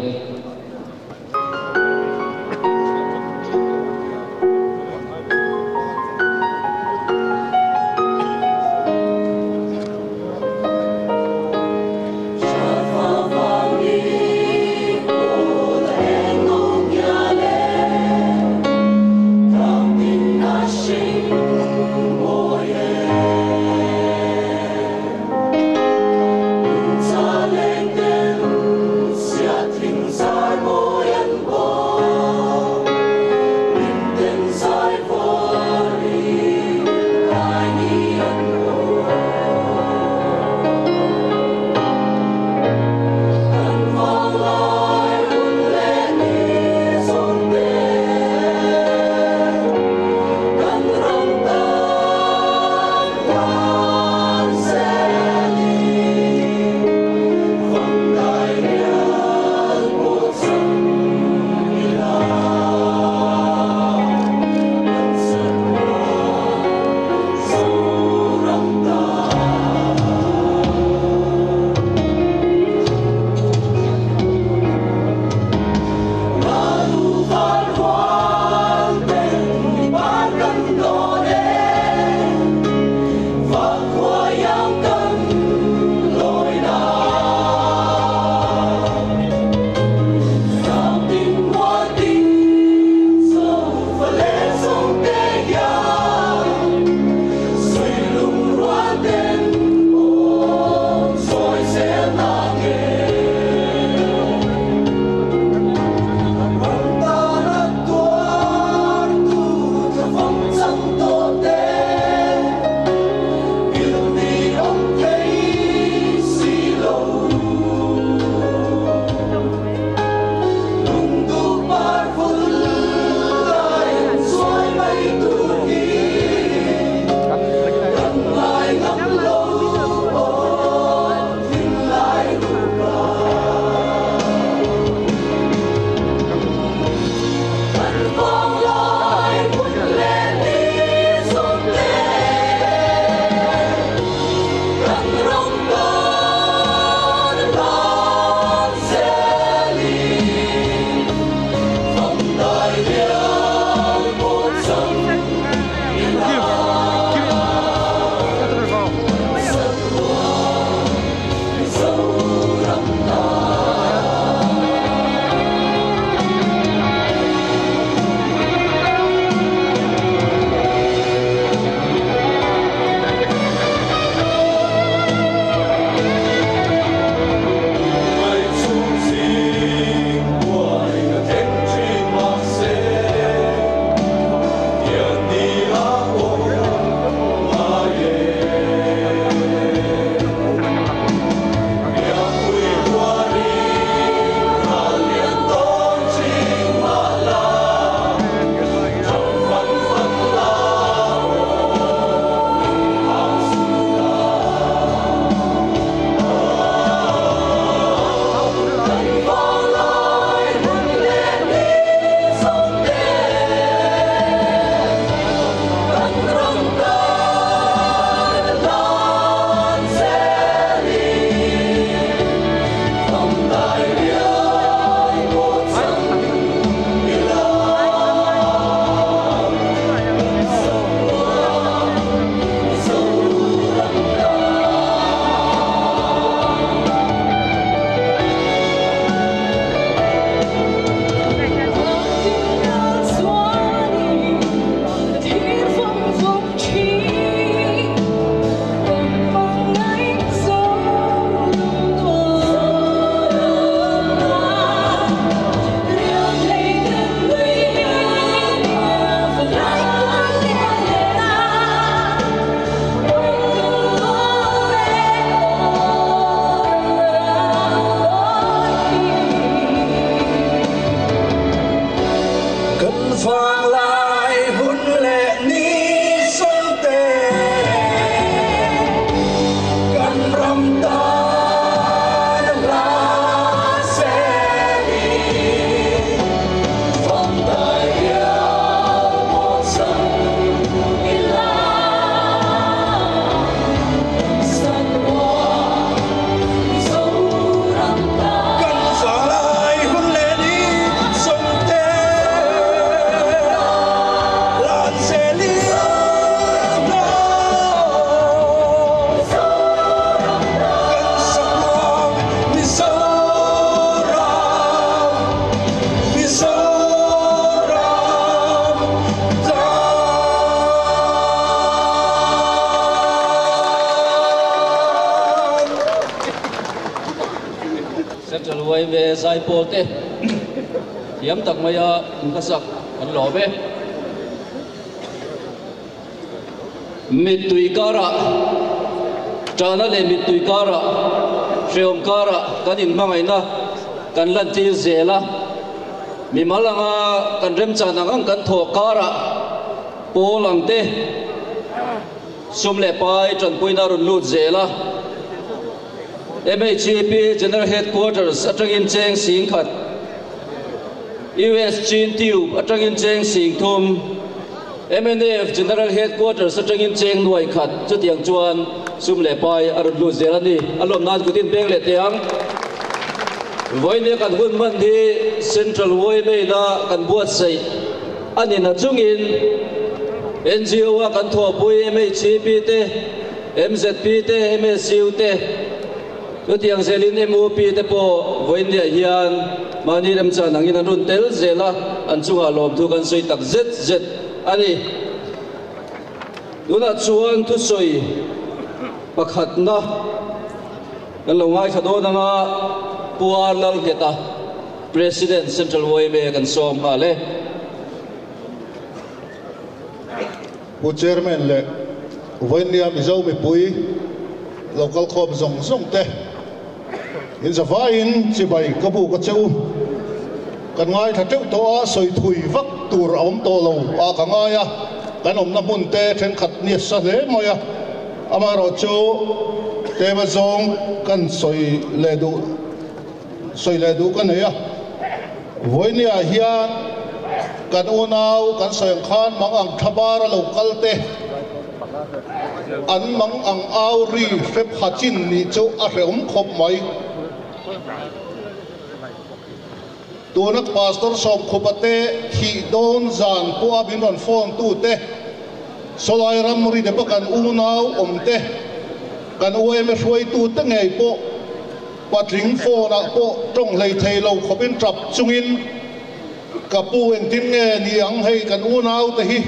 Central yma Zaipawl te thiam tak maia in hlasak kan lawm e. Mittui karah, ṭahna leh mittui karah, hrehawm karah kan inhmangaihna kan lantir zel a. Mimal anga kan remchan ang ang kan thawh karah pawl ang te sum leh pai ṭanpuina a rawn lut zel a. MHEP General Headquarters aṭangin cheng sing khat, US Chin Tube aṭangin cheng sing thum, mnf General Headquarters aṭangin cheng nuai khat chutiang chuan sum leh pai a rawn lut zel a ni. A lawm nan kut inpeng leh teh ang. Vawinia kan hun hman hi Central YMA-na kan buatsaih a ni na chungin NGO-a kan thawhpui MHEP te, MZP te, MSU te, chutiang zelin MUP te pawh vawiinniah hian mahni remchan angin an rawn tel zel a, an chungah lawmthu kan sawi tak zet zet a ni. Tunah chuan thusawi pakhatna kan lo ngaithla dawn anga Pu R Lalngheta, President, Central yma kan sawm nghal e. Pu Chairman leh Vawinia Mizo mipui lo kal khawm zawng zawng te in zavaiin chibai ka buk a che u. Kan ngaithla teuh tawh a, sawi thui vak tur a awm tawh lo a ka ngai a, kan awmna hmun te thenkhat nasa hle mai a, amaherawhchu tlema zawng kan sawi leh duh sawi leh duh ka nei a. Vawinia hian kan unau kan sawi ang khan mang ang thlabar a lo kal te, an mang ang au ri hrep ha chin nih chu a hrehawm khawp mai. Tuna Pastor Sawmkhupa te thih dawn zan pawha min rawn phone tu te, Sawlai ramri depa kan unau awm te, kan yma hruaitu te ngei pawh, Patling phone ah pawh tawng hlei thei lo khawpin tap chungin ka pu engtin nge ni ang hei kan unau te hi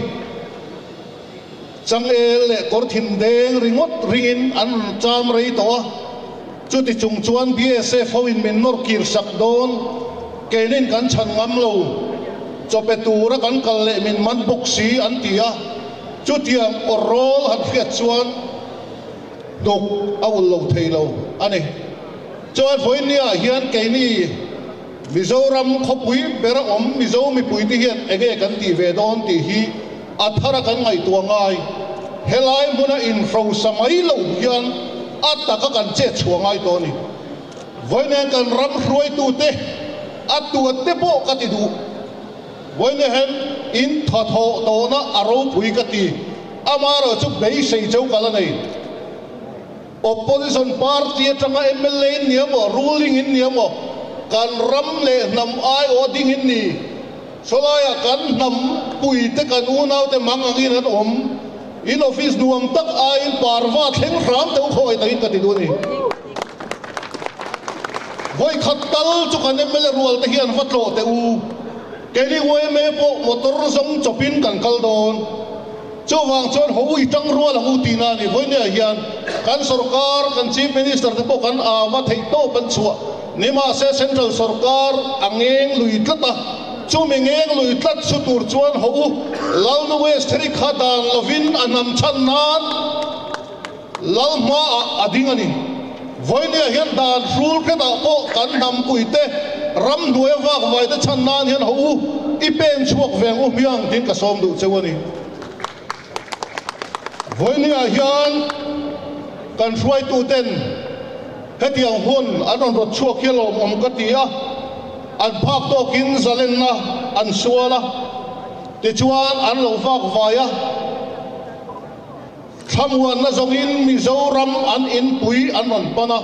changel leh kawr thin deng ringawt ringin an rawn cham rei tawh a, chuti chung chuan BSF ho in min nawr kir sak dawn keinin kan chhan ngam lo chawpe tura kan kal leh min man bawk si an ti a, chutiang aw rawl han hriat chuan. Hnuk a ulh lo thei lo a ni. Chuan vawiinniah hian keini Mizoram khawpui bera awm Mizo mipuite hian enge kan tih ve dawn tih hi a thara kan ngaihtuah ngai. Helai hmuna inhrosa mai lo hian a taka kan chet chhuah ngai tawh a ni. Vawiinniah kan ram hruaitute a tuatte pawh ka ti duh. Vawiinniah hian in thathawh tawhna a ropui ka ti. Amaherawh chu beisei cheu kal a nei. Opposition party atanga mla in ni emaw, ruling in ni emaw, kan ram leh hnam aiawh ding in ni. Sawlaiah kan hnam puite kan unaute mang angin an awm. In office nuam tak aiin parva thleng hram teuh khaw takin ka ti duh a ni. Vawikhat tal chu kan mla rual te hian va tlawh teh u. Keini yma pawh motor zawng chawpin kan kal dawn. Chuvang chuan ho ui tang rual ang u tihna a ni. Vawinia hian kan sorkar, kan Chief Minister te pawh kan ama theih tawp an chhuah. Nimahse Central sorkar a ngeng lui tlat a, chumi ngeng lui tlat chu tur chuan ho u Lalnu West Theri kha dan lovin a hnam chhan nan Lal hmaah a ding a ni. Vawinia hian dan hrul hretah pawh kan hnampuite ramhnuai a vakvaite chhan nan hian ho u i pen chhuak veng u hmiang tiin ka sawm duh cheu a ni. Vawinia hian kan hruaituten hetiang hun an rawn rawt chhuak hi a lawmawm ka ti a, an phak tawkin zalenna an sual a, tichuan an lo vakvai a. Thlamuanna zawngin Mizoram an inpui an rawn pan a,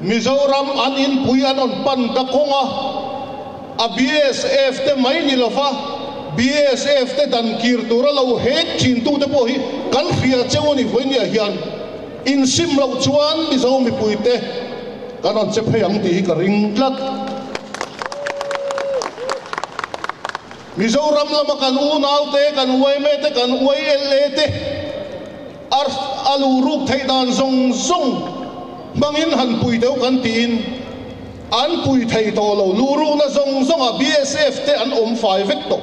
Mizoram an inpui an rawn pan ta kawng a, a BSF te mai ni lova BSF te dan kir tura lo hek thin tute pawh hi kan hria cheu a ni vawinia hian insim loh chuan Mizo mipuite kan rawn che phei ang tih hi ka ring tlat. Mizoram lama kan unaute, kan yma te, kan YLA te a luh ruk theih dan zawng zawng hmangin han pui deuh kan tiin An pui thei tawh lo. Luhruhna zawng zawngah BSF te an awm fai vek tawh.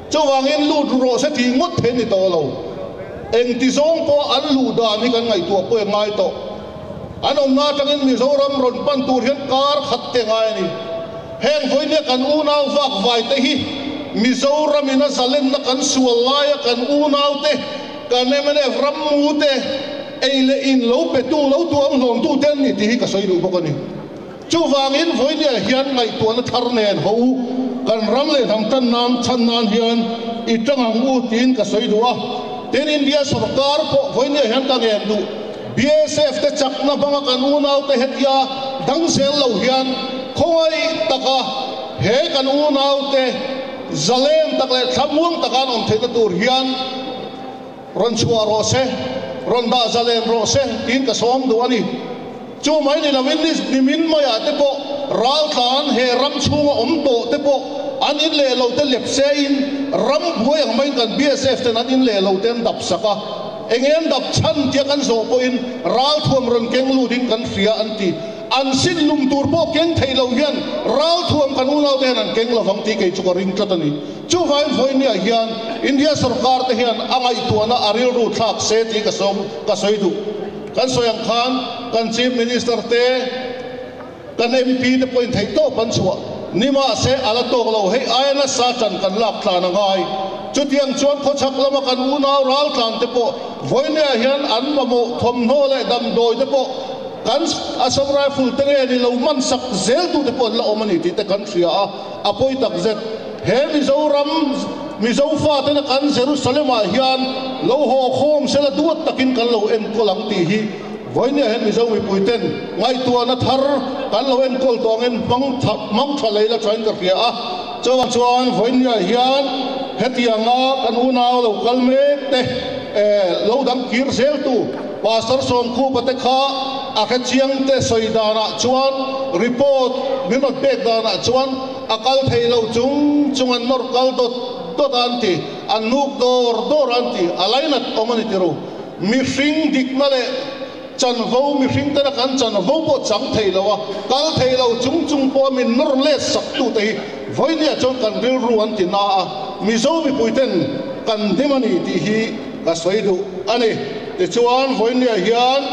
Chuvangin lut rawh se tih ngawt theih ni tawh lo. Engti zawng pawh an luh dan hi kan ngaihtuah pawh ngai tawh. An awmna atangin Mizoram rawn pan tur hian kar khat te ngai a ni. Heng vawinia kan unau vak vai te hi Mizoram in a zalenna kan sual laia kan unau te, kan mnf rammu te ei leh in lo petu, lo tuam hlawmtu te an ni tih hi ka sawi duh bawk a ni. Chuvangin vawinia hian ngaihtuahna thar nen ho u, kan ram leh hnam tan nan chhan nan hian i tang ang u tiin ka sawi duh a. Tin, India sorkar pawh vawinia hian ka ngen duh. BSF te chakna hmanga kan unaute hetia dang zel lo hian khawngaih taka he kan unaute zalen tak leh thlamuang taka an awm theihna tur hian rawn chhuah rawh se, rawn dah zalen rawh se tiin ka sawm duh a ni. Chu mai ni lovin nimin maiah te pawh raltlan he ram chhunga awm tawh te pawh an in leh lo te lep se in ram buai ang maiin kan BSF ten an in leh lo te an dap sak a, eng nge an dap chhan tia kan zawh pawhin ralthuam rawn keng lut in kan hria an ti. An sin lum tur pawh keng thei lo hian ralthuam kan unau te hian an keng lovang tih kei chu ka ring tlat a ni. Chuvangin vawinia hian India sorkar te hian a ngaihtuahna a rilru thlak se tih ka sawm ka sawi duh. Kan sawi ang khan kan Chief Minister te, kan MP te pawhin theih tawp an chhuah ni mahse a la tawk lo. Hei aia nasa tan kan lak tlan a ngai. Chutiang chuan khawchhak lama kan unau ral tlan te pawh vawinia hian an mamawh thawmhnaw leh damdawi te pawh kan Assam Rifle te nge ni lo man sak zel tu te pawh an la awm a ni tih te kan hria a, a pawi tak zet. He Mizoram Mizo fatena kan Jerusalem-ah hian lo haw khawm sela duat takin kan lo enkawl ang tih hi vawinia hian Mizo mipuiten ngaihtuahna thar kan lo enkawl tawh angin hmang tha hmang tha lei la thain ka hria a. Chuvang chuan vawinia hian hetianga kan unau lo kal mek te lo dang kir zeltu Pastor Sawmkhupa te kha a hrechiang te sawi danah chuan report min rawn pek danah chuan A kal thei lo chung chung an nawr kal dawt dawt a an ti, an nuk dawr dawr a an ti, a lainat awm a ni tiru. Mihring dikna leh chanvo, mihring tena kan chanvo pawh chang thei lo a, kal thei lo chung chung pawh a min nawr let sak tute hi vawinia chuan kan rilru an ti na a, Mizo mipuiten kan hnim a ni tih hi ka sawi duh a ni. Tichuan vawinia hian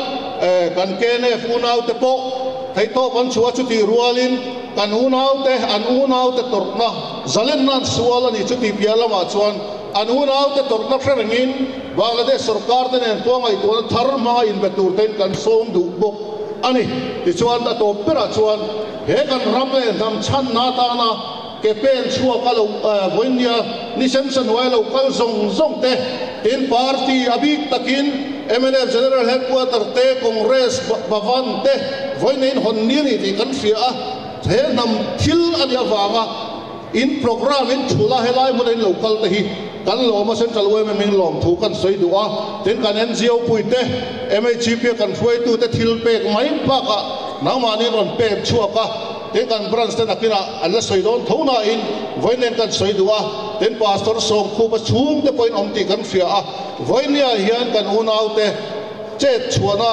kan KNF unaute pawh theihtawp an chhuah a chutih rualin, Kan unaute, an unaute tawrhna zalenna an sual a ni chu tih piah lamah chuan an unaute tawrhna hre rengin Bangladesh sorkar te nen pawh ngaihtuahna thar hmanga inbe tur tein kan sawm duh bawk a ni. Tichuan a tawp berah chuan he kan ram leh hnam chhanna atana ke pen chhuak a lo vawinia ni sensa hnuaia lo kal zawng zawng te tin party a bik takin mnf General Headquarter te Congress Bhavan te vawiin hawn ni a ni tih kan hria a, he hnam thil a nih avanga in programme in thul a helai hmuna in lo kal te hi kan lawm a, Central yma in lawm thu kan sawi duh a, tin kan NGO pui te MHP a kan hruaitu te thil pek mai bakah nangmahni rawn pek chhuak a, tin kan branch te nakinah an la sawi dawn tho nain vawiin kan sawi duh a, tin Pastor Sawmkhupa chhungte pawhin awm tih kan hria a. Vawinia hian kan unaute chet chhuahna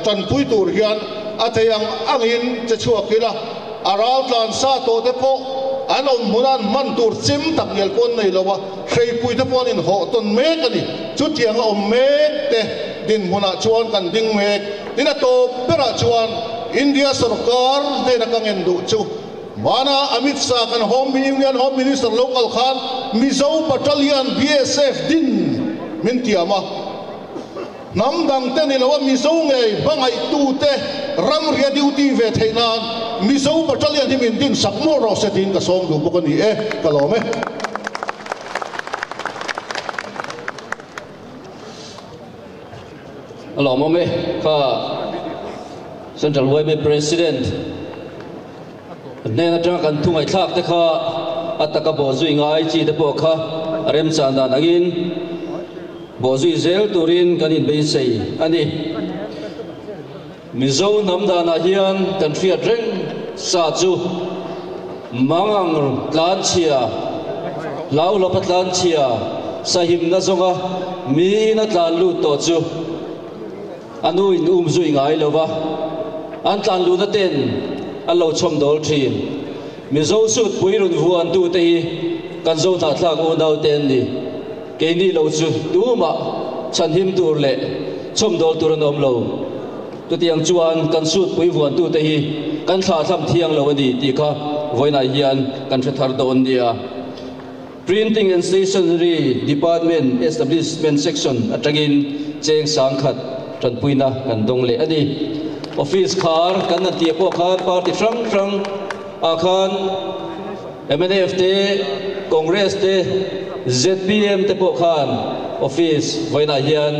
tanpui tur hian a thei ang angin che chhuak ila, a raltlan sa tawh te pawh an awm hmuna an hman tur chim tak ngial pawh an nei lo a, hreipui te pawh an inhawh tawn mek a ni. Chutianga awm mek te dinhmunah chuan kan ding mek. Tin a tawp berah chuan India sorkar hnena ka ngen duh chu, Hmana Amit Shah kan Home Union Home Minister lo kal khan Mizo Battalion BSF din min tiam a. Hnam dang te ni lo a Mizo ngei hmangaih te ramria duty ve theih nan Mizo Battalion hi min din sak maw rawh se tiin ka sawm duh bawk a ni e, ka lawm e. A lawmawm e, kha Central YMA President hnen atanga kan thu ngaihthlak te kha a taka bawhzui ngai chi te pawh kha a remchan dan angin bawhzui zel turin kan inbeisei a ni. Mizo hnam danah hian kan hriat reng sa chu mangang tlanchhia, hlauhlawpa tlanchhia, sahimna zawnga miin a tlan lut tawh chu a nu in um zui ngai lo va, an tlan luhna ten an lo chhawmdawl thin. Mizo suit pui rawn vuantu te hi kan Zo hnahthlak unau te an ni. Keini lo chu tumah chhanhim tur leh chhawmdawl tur an awm lo. Chutiang chuan kan suit pui vuantu te hi kan thlahthlam thiang lo a ni tih kha vawiinah hian kan hre thar dawn nia. Printing and Stationery Department Establishment Section atangin cheng sangkhat tanpuina kan dawng leh a ni. Office khar kan han tih pawh khan party hrang hrang ah khan mnf te, Congress te, zpm te pawh khan office vawiinah hian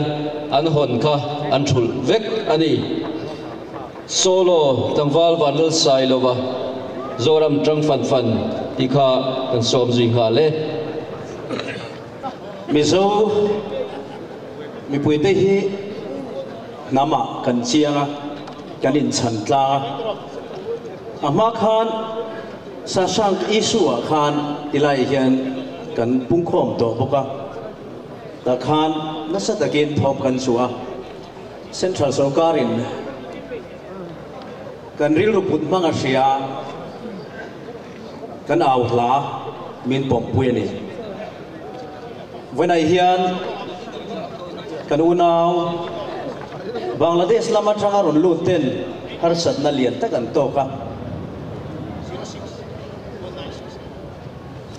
an hawn kha an thulh vek a ni. Solo, Tlangval Vanlal Sailova, Zoram Tang Fan Fan tih kha kan sawm zui nghal e. Mizo mipuite hi hnamah kan chiang a, kan inchhan tlang a. A hma khan Sashank issue-ah khan tilai hian kan pungkhawm tawh bawk a, tah khan nasa takin thawm kan chhuah a. Central sorkarin kan rilru put hmang a hria, kan au hla min pawmpui a ni. Vawiinah hian kan unau Bangladesh lam atanga rawn lut ten harsatna lian tak an tawk a.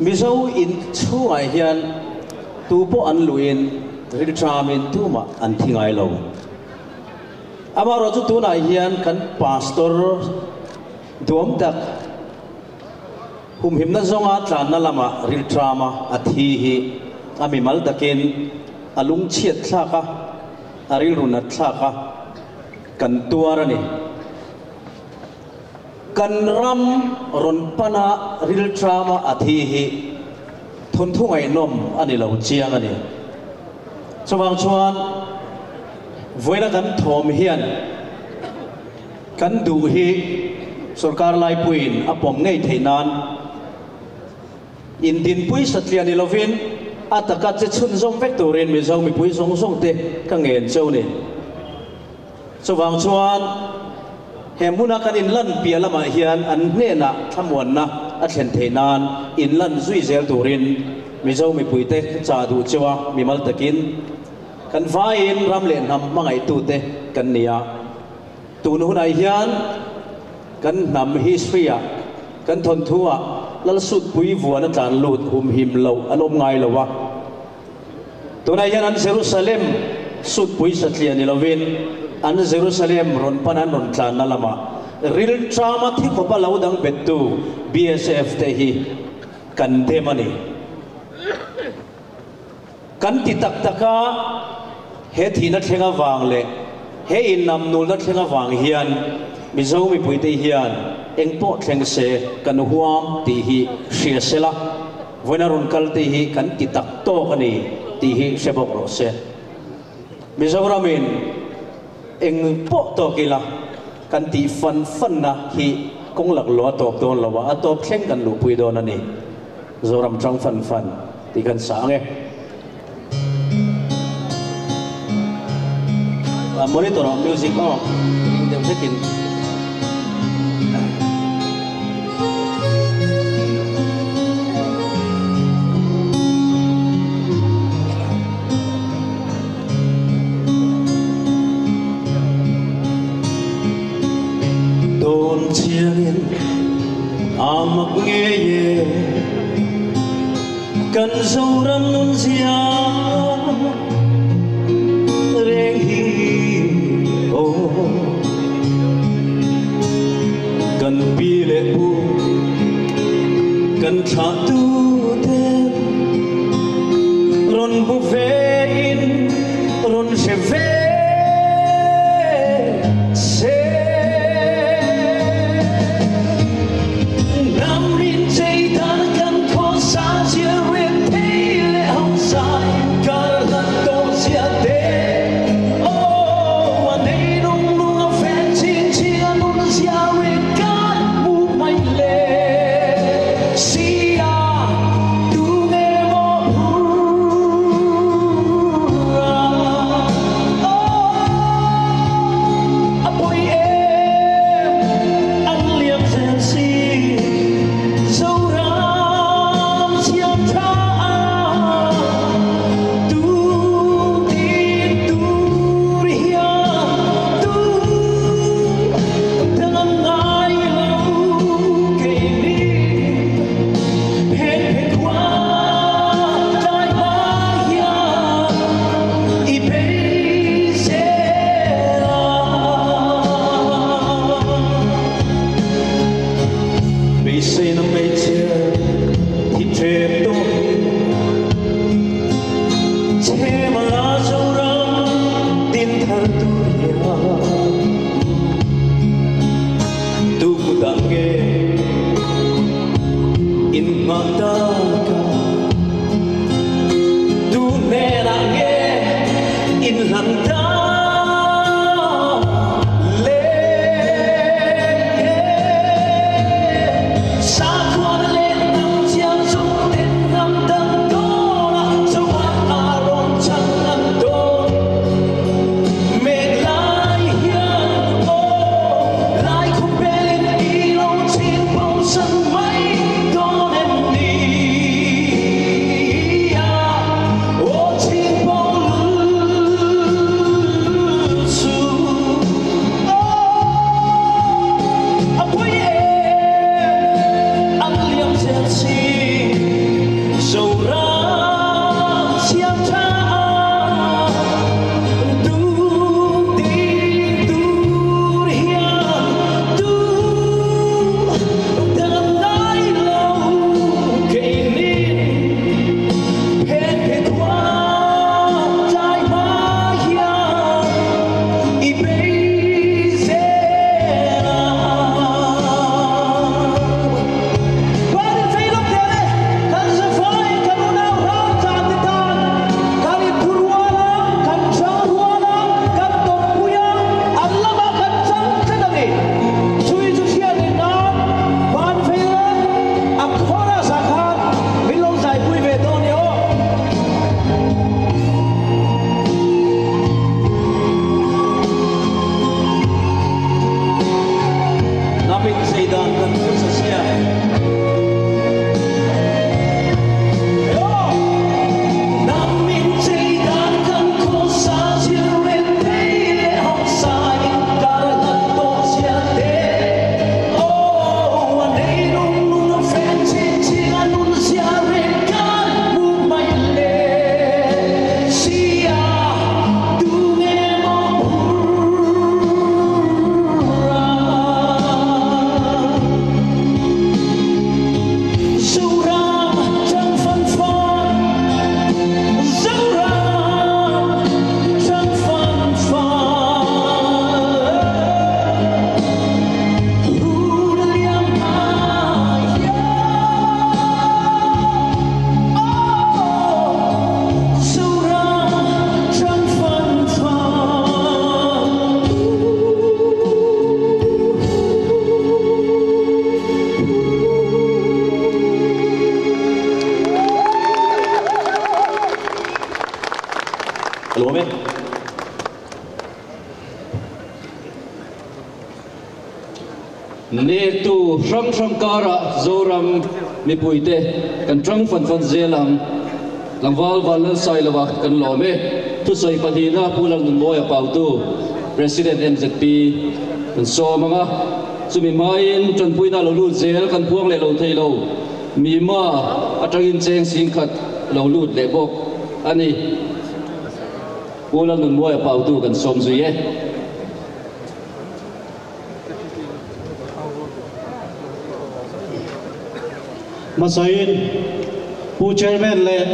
Mizo in chhungah hian tu pawh an luhin rilṭamin tumah an thi ngai lo. Amaherawhchu tunah hian kan Pastor duam tak humhimna zawnga tlanna lama rilṭama a thi hi a mimal takin a lungchhiat thlak a, a rilru nat thlak a, kan tuar a ni. Kan ram rawn pana rilṭama a thi hi thawnthu ngaihnawm a ni lo chiang a ni. Chuvang chuan vawiina kan thawm hian kan duh hi sorkar laipuiin a pawm ngei theih nan indinpui satliah ni lovin a taka che chhunzawm vek turin Mizo mipui zawng zawng te ka ngen cheu ni. Chuvang chuan he hmuna kan inlan piah lamah hian an hnenah thlamuanna a thlen theih nan inlan zui zel turin Mizo mipuite ka chah duh cheu a, mimal takin kan vaiin ram leh hnam hmangaihtute kan ni a. Tun hunah hian kan hnam history-ah, kan thawnthu-ah Lalsutpui vuan a tlan lut humhim loh an awm ngai lo a. Tunah hian an Jerusalem sutpui satliah ni lovin an Jerusalem rawn pan an rawn tlanna lamah rilṭama thi khawpa lo dang bettu BSF te hi kan dem a ni. Kan ti tak tak a, he thihna thleng avang leh he innamnulna thleng avang hian Mizo mipuite hian engpawh thleng se kan huam tih hi hria sela. Vawiina rawn kal te hi kan ti tak tawk a ni tih hi hre bawk rawh se. Mizoramin eng pawh tawk ila kan tih fan fanna hi kawng laklawh a tawp dawn lo a, a tawp thleng kan luhpui dawn a ni. Zoram tang fan fan tih kan sa ang e. Monitor ah music aw ring deuh hlekin. Dawn chiangin a mak ngei e. Kan Zoram nun zia reng hi aw Kan pi leh pu kan thlah tu te rawn bu ve in rawn hre ve se. Ka lawm e. Nektu hrang hrang karah Zoram mipuite kan tang fan fan zel ang. Tlangval Vanlalsailova kan lawm e. Thusawi pahnihna Pu Lalnunmawia Pautu, President mzp kan sawm ang a. Chumi hmain tanpuina lo lut zel kan puang leh lo thei lo. Mima atangin cheng singkhat lo lut leh bawk a ni. Pu Lalnunmawia Pautu kan sawm zui e. Hmasain Pu Chairman leh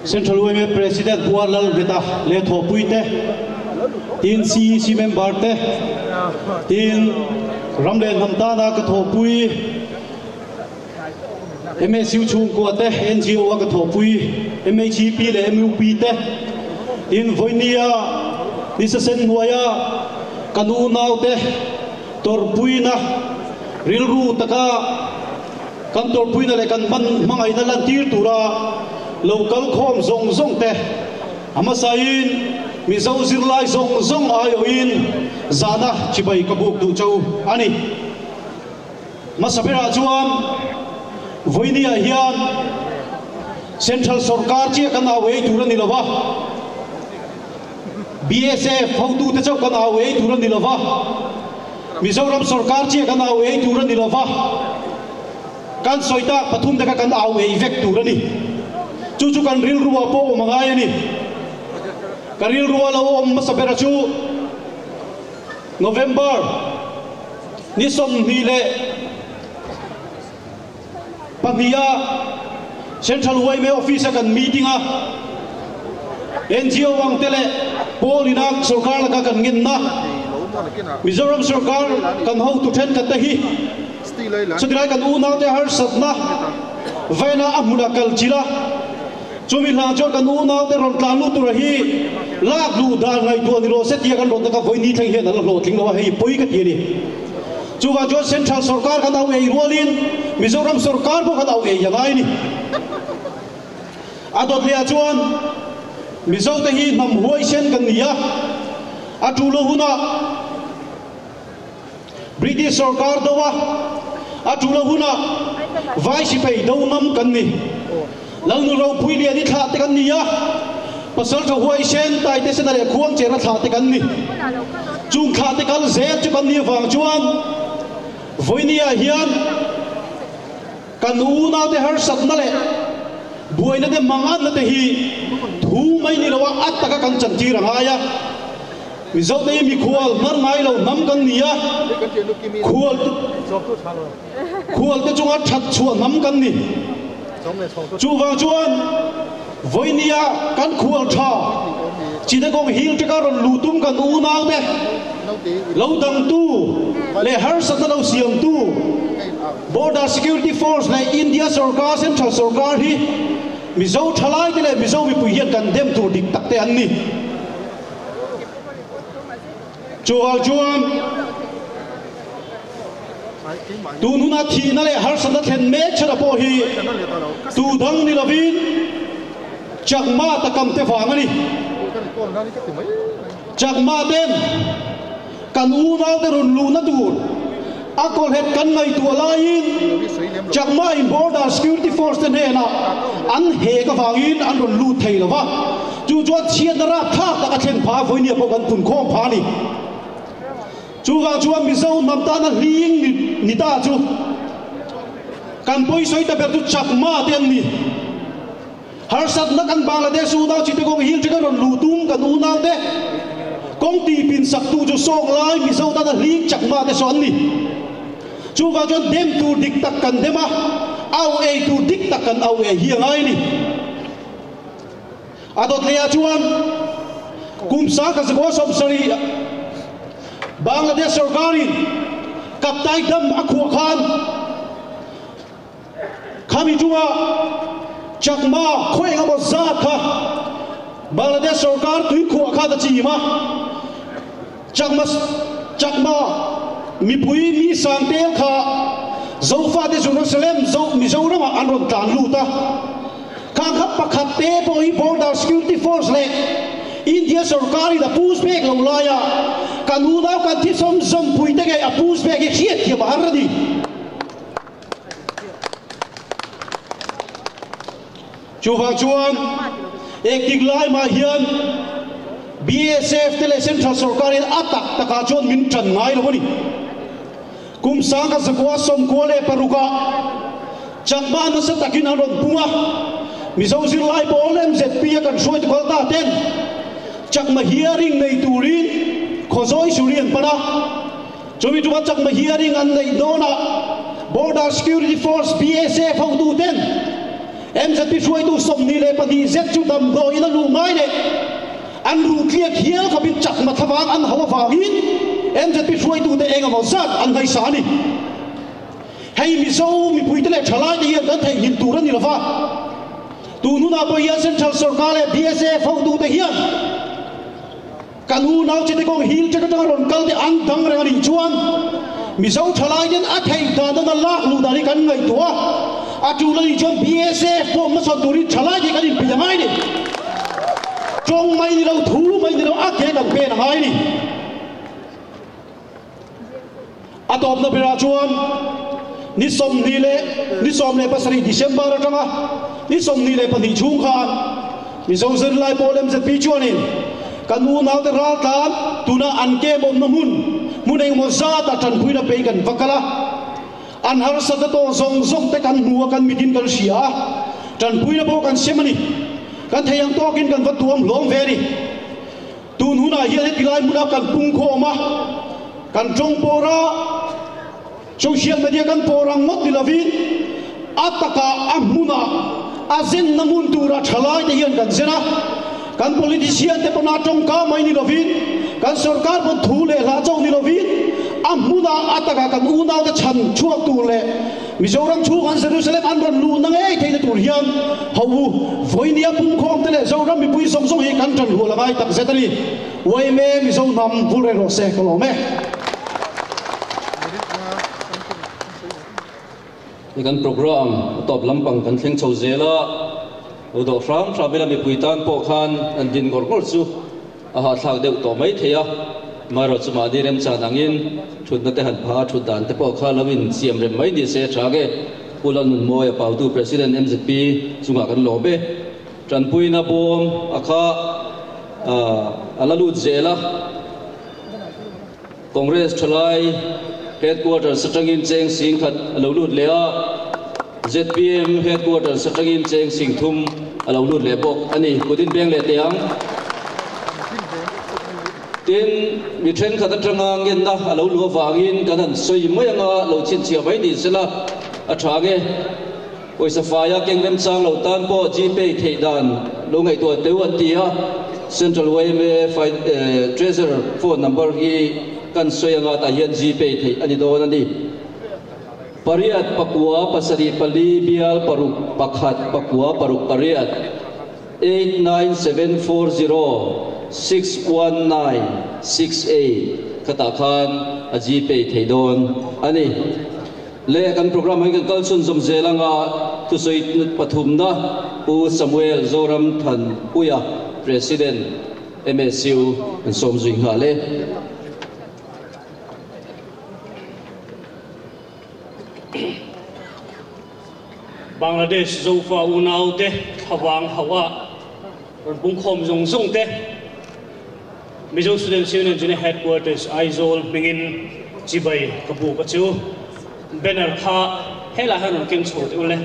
Central yma President Pu Lalveta leh thawhpuite, tin CEC member te, tin ram leh hnam tana ka thawhpui MSU chhungkua te, NGO a ka thawhpui MHEP leh MUP te, tin vawinia nisa sen hnuaia kan unaute tawrhpuina rilru taka kan tawrhpuina leh kan hmangaihna lantir tura lo kal khawm zawng zawng te a hmasain Mizo zirlai zawng zawng aiawhin zahna chibai ka buk duh chau a ni. Hmasa berah chuan vawinia hian Central sorkar chiah kan au ei tur a ni lo va, BSF hotute chauh kan au ei tur a ni lo va, Mizoram sorkar chiah kan au ei tur a ni lo va, kan sawi tak pathum te kha kan au ei vek tur a ni. Chu chu kan rilruah pawh awm a ngai a ni. Ka rilrua lo awm hmasa bera chu November ni 22 Central yma Office a kan meeting a, NGO ang te leh pawl ina sorkar laka kan ngenna Mizoram sorkar kan hotu thenkhat te hi chutilai kan unaute harsatna vena a hmuna kal chilh a, Chumi hla chuan kan unaute rawn tlan lut tura hi lak luh dan ngaihtuah ni rawh se tia kan rawn taka vawi ni thleng hian an la hlawhtling lo a, hei pawi ka ti a ni. Chuvang chuan Central sorkar kan au ei rualin Mizoram sorkar pawh kan au ei a ngai a ni. A dawt lehah chuan Mizote hi hnam huaisen kan ni a, a tul a hunah British sorkar do a, a tul a hunah vai sipei do ngam kan ni. Lalnu ropui lian i thlah te kan ni a, pasal tha huaisen tai te sena leh khuang chera thlah te kan ni. Chung thlah te kal zel chu kan ni avang chuan vawinia hian kan unaute harsatna leh buaina te manganna te hi thu mai ni loa a taka kan chantir a ngai a. Mizote hi mikhual hnar ngai lo hnam kan ni a, khual khual te chunga that chhuah hnam kan ni. Chuvang chuan vawinia kan khual tha Chittagong Hill te ka rawn luh tum kan unaute lo dangtu leh harsatna lo siamtu Border Security Force leh India sorkar, Central sorkar hi Mizo thalaite leh Mizo mipui hian kan dem tur dik tak te an ni. Chuvang chuan tun huna thihna leh harsatna thlen mek chhana pawh hi tu dang ni lovin Chakma takam te vang a ni. Chakma ten kan unaute rawn luhna tur a kawlhet kan ngaihtuah laiin Chakma in Border Security Force te hnenah an hek avangin an rawn lut thei lo va, chu chuan chhiatna rapthlak tak a thlen pha a, vawinia pawh kan pun khawm pha a ni. Chuvang chuan Mizo hnam tana hling ni ta chu kan pawisawi ta ber chu Chakma te an ni. Harsatna kan Bangladesh unau Chittagong Hill teka rawn luh tum kan unaute kawng tihpin saktu chu sawng lai Mizo tana hling chakma te saw an ni. Chuvang chuan dem tur dik tak kan dem a, au ei tur dik tak kan au ei hi a ngai a ni. A dawt leh ah chuan kum 1027 Bangladesh sorkarin Kaptai Dam a khuah khan, Khami chunga Chakma khaw eng emaw zat kha Bangladesh sorkar tui khuah kha ta chim a, Chakma Chakma mipui mi sang tel kha Zofate Jerusalem Zo Mizoramah an rawn tlan lut a. Khang kha pakhat te pawh hi Border Security Force leh India sorkarin a push back lo laia kan unau kan thisawm zawmpui te ngei a push back hi hriatthiam a har a ni. Chuvang chuan engtik lai mah hian BSF te leh Central sorkarin a tak takah chuan min tan ngai lo a ni. Kum sangkha zakua 96 ah Chakma nasa takin an rawn pung a, Mizo zirlai pawl MZP a kan hruaitu kal ta ten Chakma hearing nei turin Khawzawi Suri an pan a. Chumi tuma Chakma hearing an neih dawnah Border Security Force, BSF, hotu ten MZP hruaitu 22 zet chu damdawiin a luh ngai leh an ruh tliak hial khawpin Chakma thlavang an hauh avangin MZP hruaitute eng emaw zat an ngaihsa a ni. Hei Mizo mipuite leh thalaite hian kan theihnghilh tur a ni lova, tun hunah pawh hian Central Sorkar leh BSF hotute hian Kan unau chite kawng hil ṭek aṭanga rawn kal te an dang reng a nih chuan Mizo ṭhalaiten a theih dan dana lak luh dan hi kan ngaihtuah a, a ṭul a nih chuan BSF pawh hmasawn turin ṭhalai te kan inpeih a ngai ni. Ṭawng mai ni lo, thu mai ni lo, a ke kan pen a ngai ni. A tawpna berah chuan ni 20 leh ni 17 December aṭanga ni 22 chhung khan Mizo zirlai pawl MZP chuanin kan unaute raltlan tuna an camp awmna hmun hmun engemaw zata ṭanpuina pei kan va kal a, an harsatna tawh zawng zawng te kan hmu a, kan mitin kan hria a, ṭanpuina pawh kan sem a ni. Kan thei ang tawkin kan va tuam hlawm ve a ni. Tun hunah hian heti lai hmunah kan pungkhawm a, kan tawng pawr a, social media kan pawr ang ngawt ni lovin a takah a hmunah a zenna hmun tura thalai te hian kan zen a, kan politician te pawna tawngka mai ni lovin kan sorkar pawn thu leh hla chauh ni lovin a hmunah a takah kan unaute chhan chhuak tur leh Mizoram chhung an Jerusalem an rawn luhna ngei theihna tur hian ho u, vawinia pumkhawm te leh Zoram mipui zawng zawng hi kan ṭan hual a ngai tak zet a ni. Uaime Mizo hnam vul reng rawh se, ka lawm e. Ni kan program a tawp lampang kan thleng chho zel a, lo dawh hram hram ila mipui tan pawh khan an din ngawr ngawr chu A hahthlak deuh tawh mai thei a, amaherawh chu mahni remchan angin thutna te han pha a, thut dan te pawh kha lo in siam rem mai ni se a tha nge? Pu Lalnunmawi a pautu President MZP chungah kan lawm e. Tanpuina bawm a kha a la lut zel a, Congress thalai Headquarters atangin cheng singkhat a lo lut leh a, zpm Headquarters atangin cheng singthum a lo lut leh bawk a ni. Kut inpeng leh teh ang. Tin, mi thenkhat atanga ngenna a lo luh avangin kan han sawi mai anga lo chhinchhiah mai ni sela a tha nge. Pawisa faia keng remchang lo tan pawh Gpay theih dan lo ngaihtuah teu an ti a, Central yma Treasurer phone number hi kan sawi anga tah hian Gpay theih a ni dawn a ni. Pariat pakua pasarih pali bial paruk pakhat pakua paruk pariat 8974061968 khatah khan a Gpay theih dawn a ni. Le kan program hi kan kal chhunzawm zel anga thusawi pathumna Pu Samuel Zoram Thanpuia, President, MSU an sawm zui nghal e. Bangladesh Zofa unaute thlavang hauh a rawn pungkhawm zawng zawng te Mizo Students Union Junior Headquarters Aizawl hmingin chibai ka buk a chu. Banner kha helaiah hian rawn keng chho teh ule.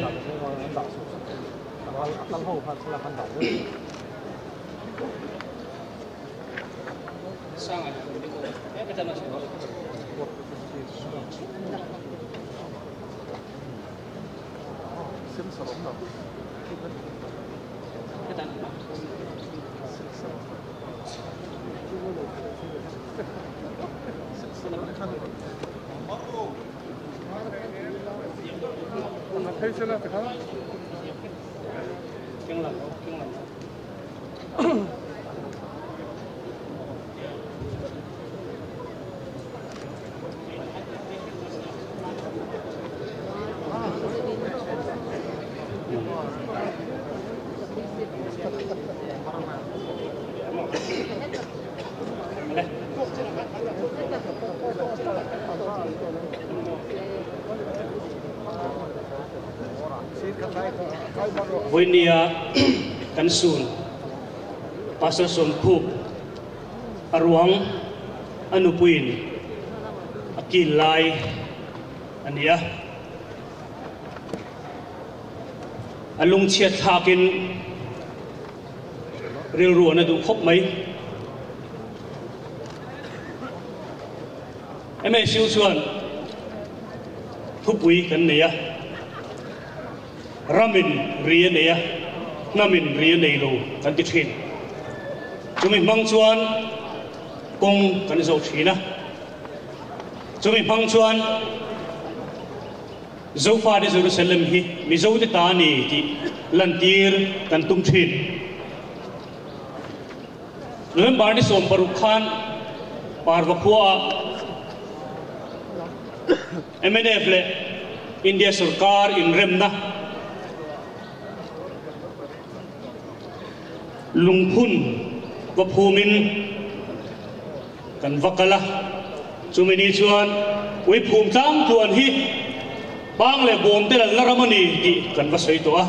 Vawinia kan sun Pastor Sawmkhup a ruang a nupuiin a kil lai a ni a. A lungchhiat thlakin rilru an a duh khawp mai. MSU chuan thupui kan nei a, ramin ri a nei a, hnamin ri a nei lo kan ti thin. Chumi hmang chuan kawng kan zawh thin a, chumi hmang chuan Zofate Jerusalem hi Mizote ta a ni tih lantir kan tum thin. November ni 16 khan Parva khuaah mnf leh India sorkar inremna lungphun va phumin kan va kal a. Chumi ni chuan ui phum tlang tluan hi pang leh bawm te lalna ram a ni tih kan va sawi tawh a.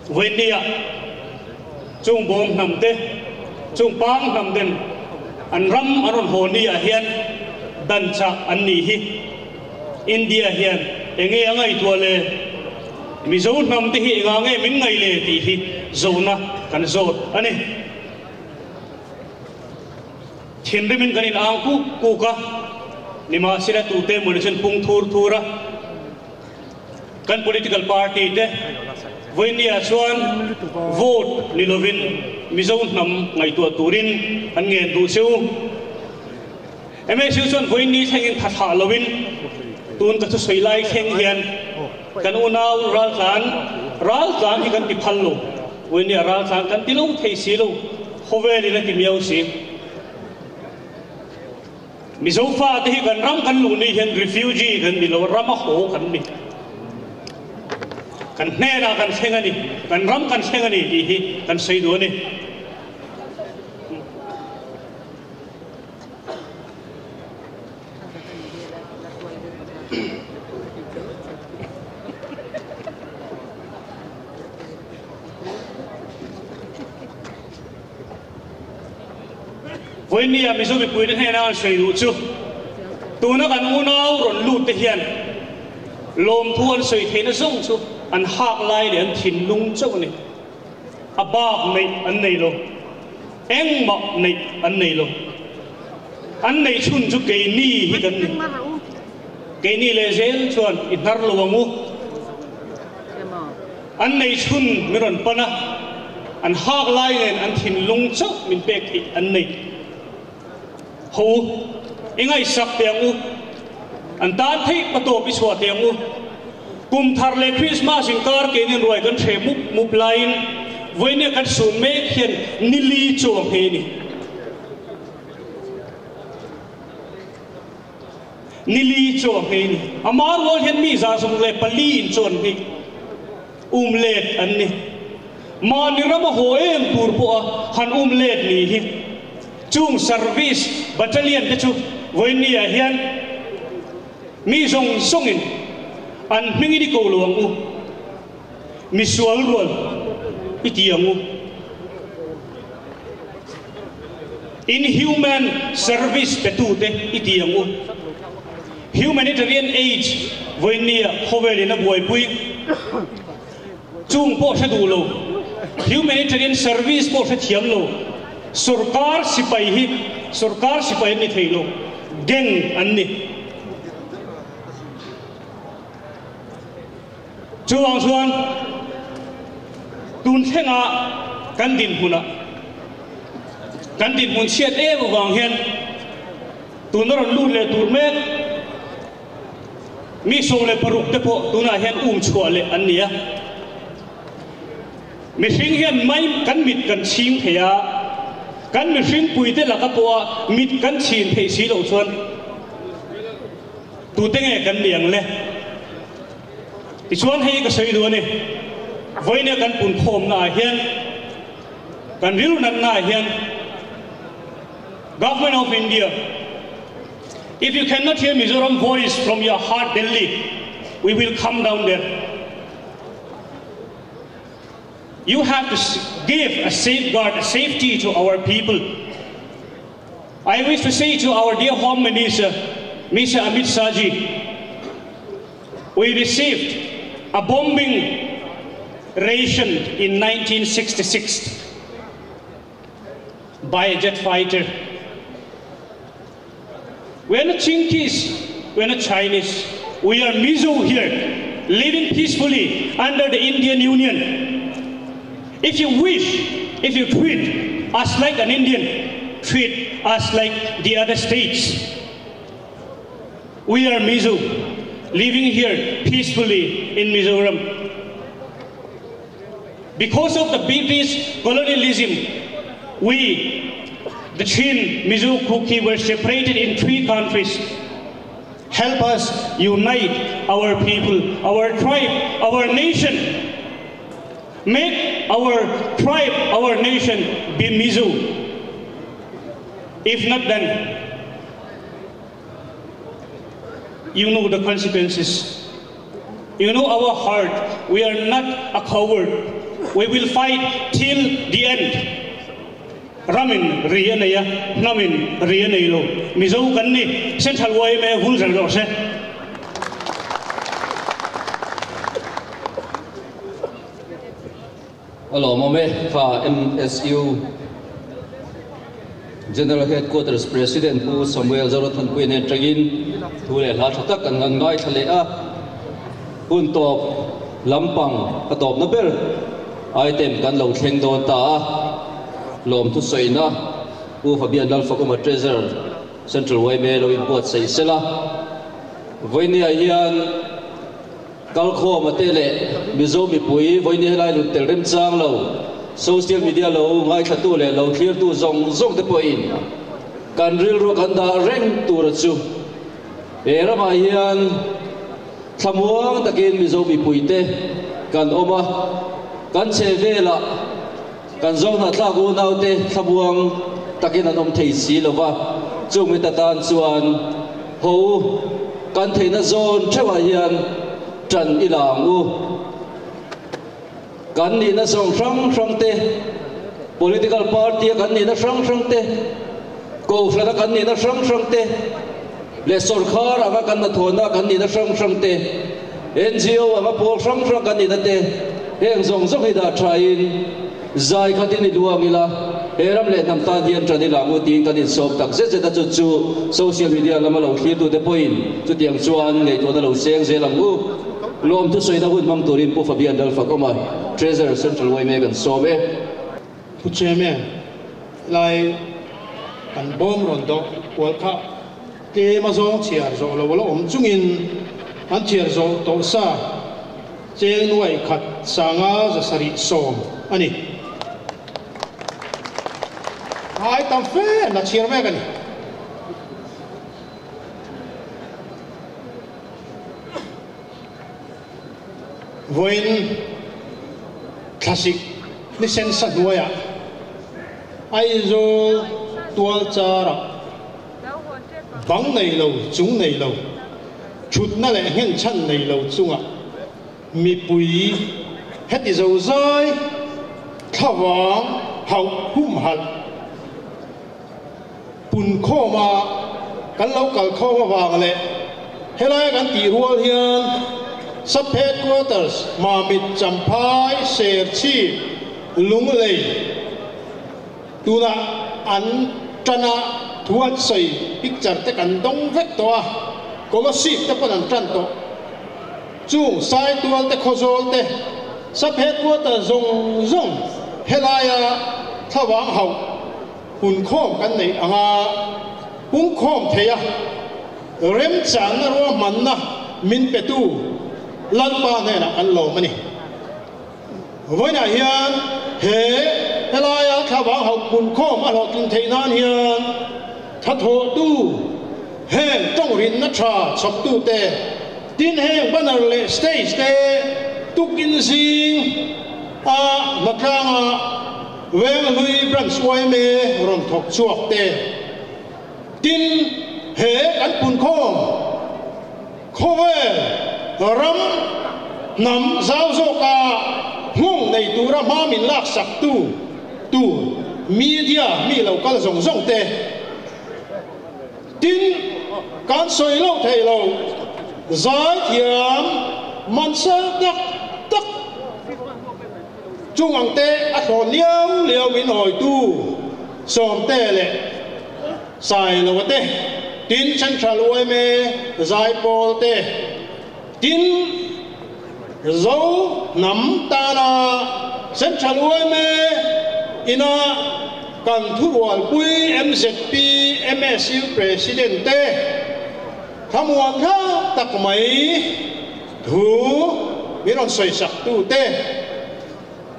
Vawinia chung bawm hnam te, chung pang hnam ten an ram an rawn haw ni ah hian dan chah an nih hi. India hian enge a ngaihtuah le? Mizo hnam te hi engah nge min ngaih le tih hi zawhna kan zawt a ni. Thinrimin kan in ang kuk kuk a, nimahsela tute emaw ni chuan pung thur thur a. Kan political party te vawinia chuan vote ni lovin Mizo hnam ngaihtuah turin an ngen duh che u. MSU chuan vawiini thlengin tha thlah lovin tun ka thusawi lai thleng hian kan unau raltlan raltlan hi kan ti phal lo. Vawinia raltlan kan ti lo thei si lo, khawvelin a ti miau si. Mizo fate hi kan ram kan luh ni hian refugee kan ni lo, ram a haw kan ni. Kan hnenah kan thleng a ni, kan ram kan thleng a ni tih hi kan sawi duh a ni. Vawinia Mizo mipuite hnena an sawi duh chu tuna kan unau rawn lut te hian lawmthu an sawi theihna zawng chu an hak lai leh an thinlung chauh a ni. A bak neih an nei lo. Engmah neih an nei lo. An neih chhun chu keini hi kan ni. Keini leh zel chuan i hnar lo ang u. An nei chhun min rawn pan a, an hak lai nen an thinlung chauh min pek theih an nei. Ho u, i ngaihsak teh ang u, an tan theih patawp i chhuah teh ang u. Kum thar leh Krismas inkar keinin ruai kan hreh mup mup laiin vawinia kan sun mek hian nili chuang hi a ni. Nili chu a hmei ni. Ama rual hian mi 104 in chuan hi um let an ni. Mahni rama haw em tur pawha han um let ni hi chung service battalion te chu vawinia hian mi zawng zawngin an hmingin i ko lo ang u. Misual rual i ti ang u. Inhuman service petute i ti ang u. Humanitarian aid vawinia khawvelin a buaipui chung pawh hre duh lo, humanitarian service pawh hre thiam lo, sorkar sipai hi sorkar sipai an ni thei lo, gang an ni. Chuvang chuan tun thlengah kan dinhmunah kan dinhmun chhiat em avang hian tuna rawn lut leh tur mek mi 16 te pawh tunah hian um chhuah leh an ni a. Mihring hian mai kan mit kan chhing thei a, kan mihring puite laka pawha mit kan chhin theih si loh chuan Tute nge kan ni ang le? Tichuan hei ka sawi duh a ni. Vawinia kan punkhawmna ah hian, kan rilru natna ah hian Government of India, if you cannot hear Mizoram voice from your heart Delhi, we will come down there. You have to give a safeguard, a safety to our people. I wish to say to our dear Home Minister, Mr. Amit Shahji, we received a bombing ration in 1966 by a jet fighter. We are not Chinkies, we are not Chinese. We are Mizo here, living peacefully under the Indian Union. If you wish, if you treat us like an Indian, treat us like the other states. We are Mizo, living here peacefully in Mizoram. Because of the British colonialism, we, the Chin, Mizo, Kuki, were separated in 3 countries. Help us unite our people, our tribe, our nation. Make our tribe, our nation be Mizo. If not, then you know the consequences. You know our heart. We are not a coward. We will fight till the end. Ramin rianaya, namin rianaylo. Mizo kanni Central YMA vul ro se. Hello, mome fa MSU General Headquarters President Pu Samuel Zarothan Puine Tragin thu le hla thatak kan ngan ngai thale a hun top lampang ka top na ber item kan lo thleng don ta a lom thu soina Pu Fabian Lal Fakuma Treasurer Central YMA lo import sei sela voinia hian kalkho mate le Mizo mi pui voini lai lu tel rem chang lo social media lo ngai thatu le lo clear tu zong zong te po in kan ril ro kan da reng tur chu e rama hian thlamuang takin Mizo mi pui te kan oma kan che vela kan zong na thla gu nau te thlamuang takin an om thei si lova chung mi ta tan chuan ho kan theina zon thewa hian tran ilang u kan ni na song rang rang te political party kan ni na rang rang te ko frana kan ni na rang rang te le sarkar anga kan na thona kan ni na rang rang te NGO anga pol rang rang kan ni na te heng zong zong hi da thain zai khatin ni luang ila heram le nam tan hian tran ilang u tin kan in sop tak zet zet a chu chu social media lama lo thlir tu te point chu tiang chuan ngei to na lo seng zelang u lom tu soina hun mang turin Pu Fabian Dal Fakoma Treasurer Central YMA kan some Pu Chairman lai kan bom ron do wal kha te ma zong chiar zo lo lo om chungin an chiar zo to sa cheng nuai khat sanga za sari som ani ai tam fe na chiar ve kan voin classic ni sen sa nuaya Aizawl tual chara bang nei lo chung nei lo chut na le hen chan nei lo chunga mi pui heti zo zai thawang hau hum hal pun kho ma kan lo kal kho ma wang le helai kan ti rual hian sub headquarters Mamit Champhai Serchi Lunglei tuna an tana thuat sei picture te kan dong vek to a kolosi te pon an tran to chung sai tual te khozol te sub headquarters zong zong helaya thawang hau hun khom kan nei anga pung khom theya rem chang na ro man na min petu lalpa ne na an lo mani voina hian he helaya thawang hau hun khom a lo tin theinan hian thatho tu heng tong rin na tha chok tu te tin heng banner le stage te tukin sing a matlanga weng hui branch YMA ron thok chuak te tin he kan pun khom khovel ram nam zau zo ka hung nei thei tura hma min laksak tu tur media mi lo kal zawng zawng te. Tin, kan sawi loh thei lo, zaithiam mansel tak tak chung ang te a thlawn liau liau min hawitu Sawmte leh Sailoa te, tin Central yma Zaipawl te, tin Zo hnam tana Central yma ina kan thurualpui mzp MSU President te thlamuan thlak tak mai thu min rawn sawisak tu te.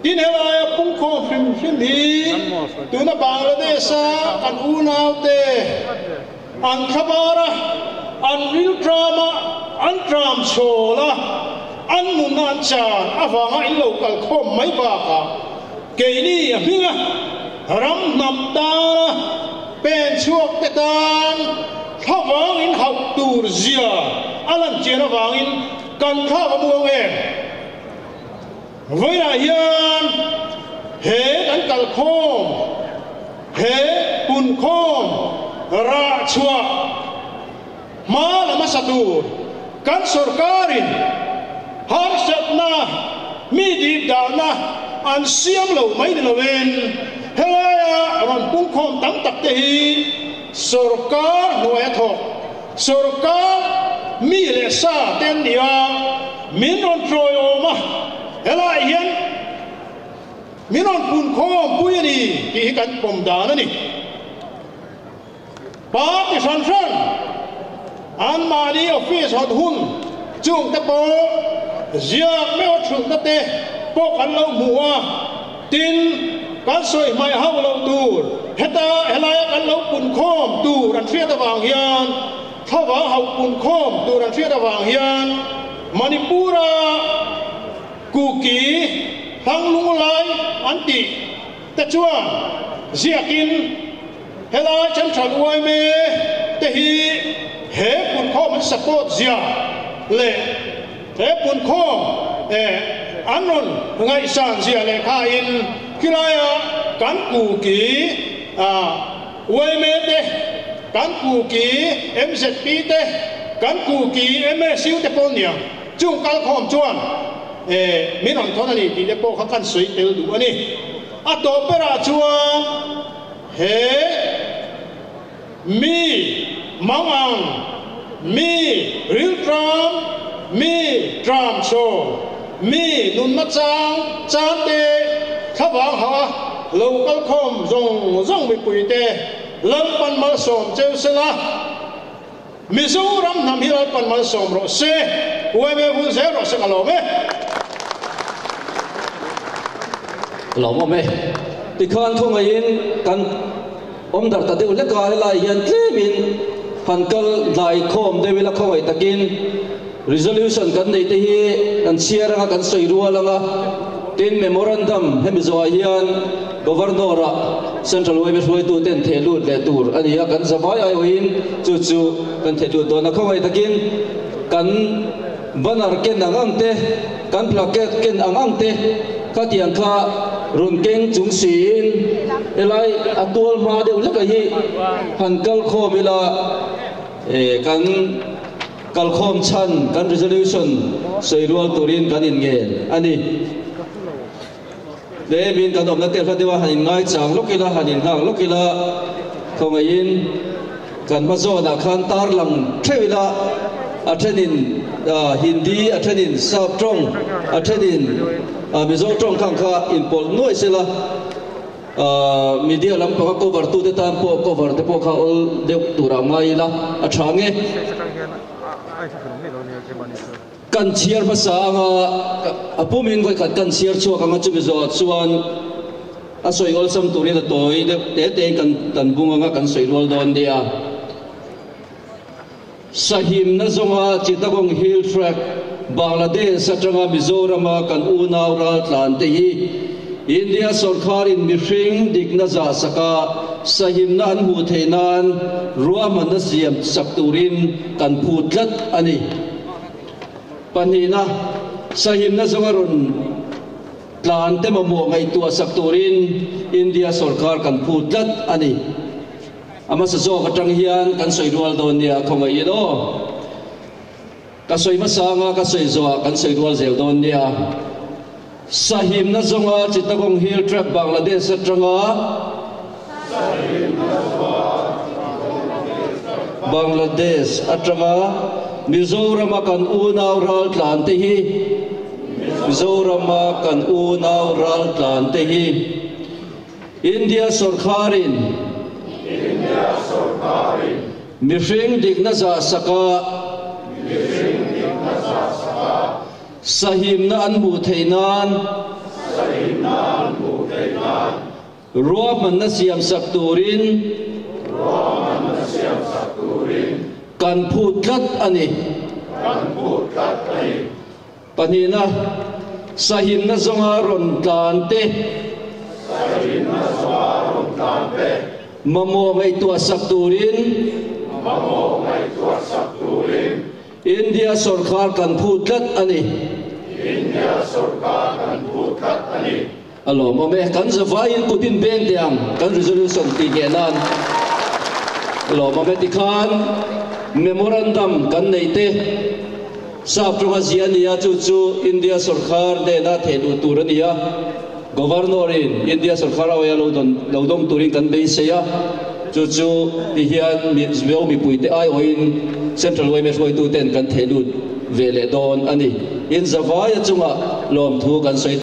Tin helaia pungkhawm hrim hrim hi tuna Bangladesh-a kan unaute an thlabar a, an rilṭam a, an ṭam chhawl a, an nunna an chan avanga in lo kal khawm mai bakah keini a hminga ram hnam tana pen chhuak te tan thlavang in hauh tur zia a lan chian avangin kan thlak a muang em? Vawiinah hian he kan kalkhawm, he punkhawm rah chhuah hma la hmasa tur kan sorkarin harsatna, mi dip dahna an siam lo mai ni loin helaia rawn pungkhawm tam tak te hi sorkar hnuaia thawk, sorkar mi leh sa te an ni a. Min rawn ṭawiawm a, helaiah hian min rawn punkhawm pui a ni tih hi kan pawm dan a ni. Party hran hran anmahni office hawn hun chungte pawh ziak meuh a thulhna te pawh kan lo hmu a, tin kan sawi hmaih hauh loh tur heta helaia kan lo punkhawm tur an hriat avang hian Thlavang hauh punkhawm tur an hriat avang hian Manipur-a Kuki Hlanglunglai an tih te chuan ziakin helai Central yma te hi he punkhawm an support zia leh he punkhawm an rawn ngaihsan zia lehkhain khilaia kan Kuki Yma te, kan Kuki MZP te, kan Kuki MSU te pawh nia, chung kalkhawm chuan min rawn thawn a ni tih te pawh kha kan sawi tel duh a ni. A tawp berah chuan he mi mangang, mi rilṭam, mi ṭamchhawn, mi nunna chang chan te thlavang hauh a, Lo kalkhawm zawng zawng mipuite Lalpan malsawm cheu sela, Mizoram hnam hi Lalpan malsawm rawh se, yma vul zel rawh se ka lawm e. Lawmawm e. Tikhan khawngaihin kan awm dar ta deuh hlek a, helai hian tlemin han kal hnai khawm deuh ila khawngaih takin resolution kan neih te hi kan chhiar anga kan sawi rual anga tin memorandum hemi zawhah hian Governor ah Central yma hruaitu ten theh lut leh tur a ni a, kan zavai aiawhin chu chu kan theh lut dawn a, khawngaih takin kan banner ken ang ang te, kan placard ken ang ang te khatiang kha rawn keng chung siin helai a tual hma deuh hlekah hi han kal khawm ila kan Kalkhawm chhan kan resolution sawi rual turin kan inngen a ni. Tlemin kan awmna te hla deuha han inngai chang lawk ila, han innghak lawk ila, khawngaihin kan hma zawnah khan tarlang theuh ila, a thenin Hindi, a thenin Sap tawng, a thenin Mizo tawng khang kha inpawlh nuai sela. Media lampanga cover tute tan pawh cover te pawh kha awl deuh turah ngai ila a tha nge. Kan chhiar hmasa anga a pumin vawikhat kan chhiar chhuak anga chumi zawhah chuan a sawi awlsam turin a tawi deuh te tein kan kan bung anga kan sawi rual dawn nia. Sahimna zawnga Chittagong Hill Tract, Bangladesh atanga Mizorama kan unau raltlan te hi India sawrkharin mihring dikna zah saka sahimna an hmuh theih nan ruahmanna siam sak turin kan phut tlat a ni. Pahnihna, sahimna zawnga rawn. Tlan te mamawh ngaihtuah sak turin India sorkar kan phut tlat a ni. A hmasa zawk atang hian kan sawi rual dawn nia khawngaihin aw. Ka sawi hmasa anga ka sawi zawhah kan sawi rual zel dawn nia. Sahimna zawnga Chittagong Hill Tract Bangladesh atanga Bangladesh atanga Mizorama kan unau raltlan te hi Mizorama kan unau raltlan te hi India sorkharin mihring dikna zah saka Sahimna an hmuh theih nan Ruahmanna siam sak turin Kan phut tlat a ni. Pahnihna, Sahimna zawnga rawn tlan te Mamawh ngaihtuah sak turin India sorkar kan phut tlat a ni. India sorkar kan phut tlat a ni. A lawmawm e, kan zavaiin kut in beng teh ang kan resolution tih ngheh nan. A lawmawm e tikhan memorandum kan neih te sap tawnga zia a ni a, chu chu India sorkar hnena theh luh tur a ni a, Governor in India sorkar aia lo dawn lo dawng turin kan beisei a, chu chu ti hian Mizo mipuite aiawhin Central yma hruaituten kan theh lut ve leh dawn a ni. In zavaia chungah lawmthu kan sawi.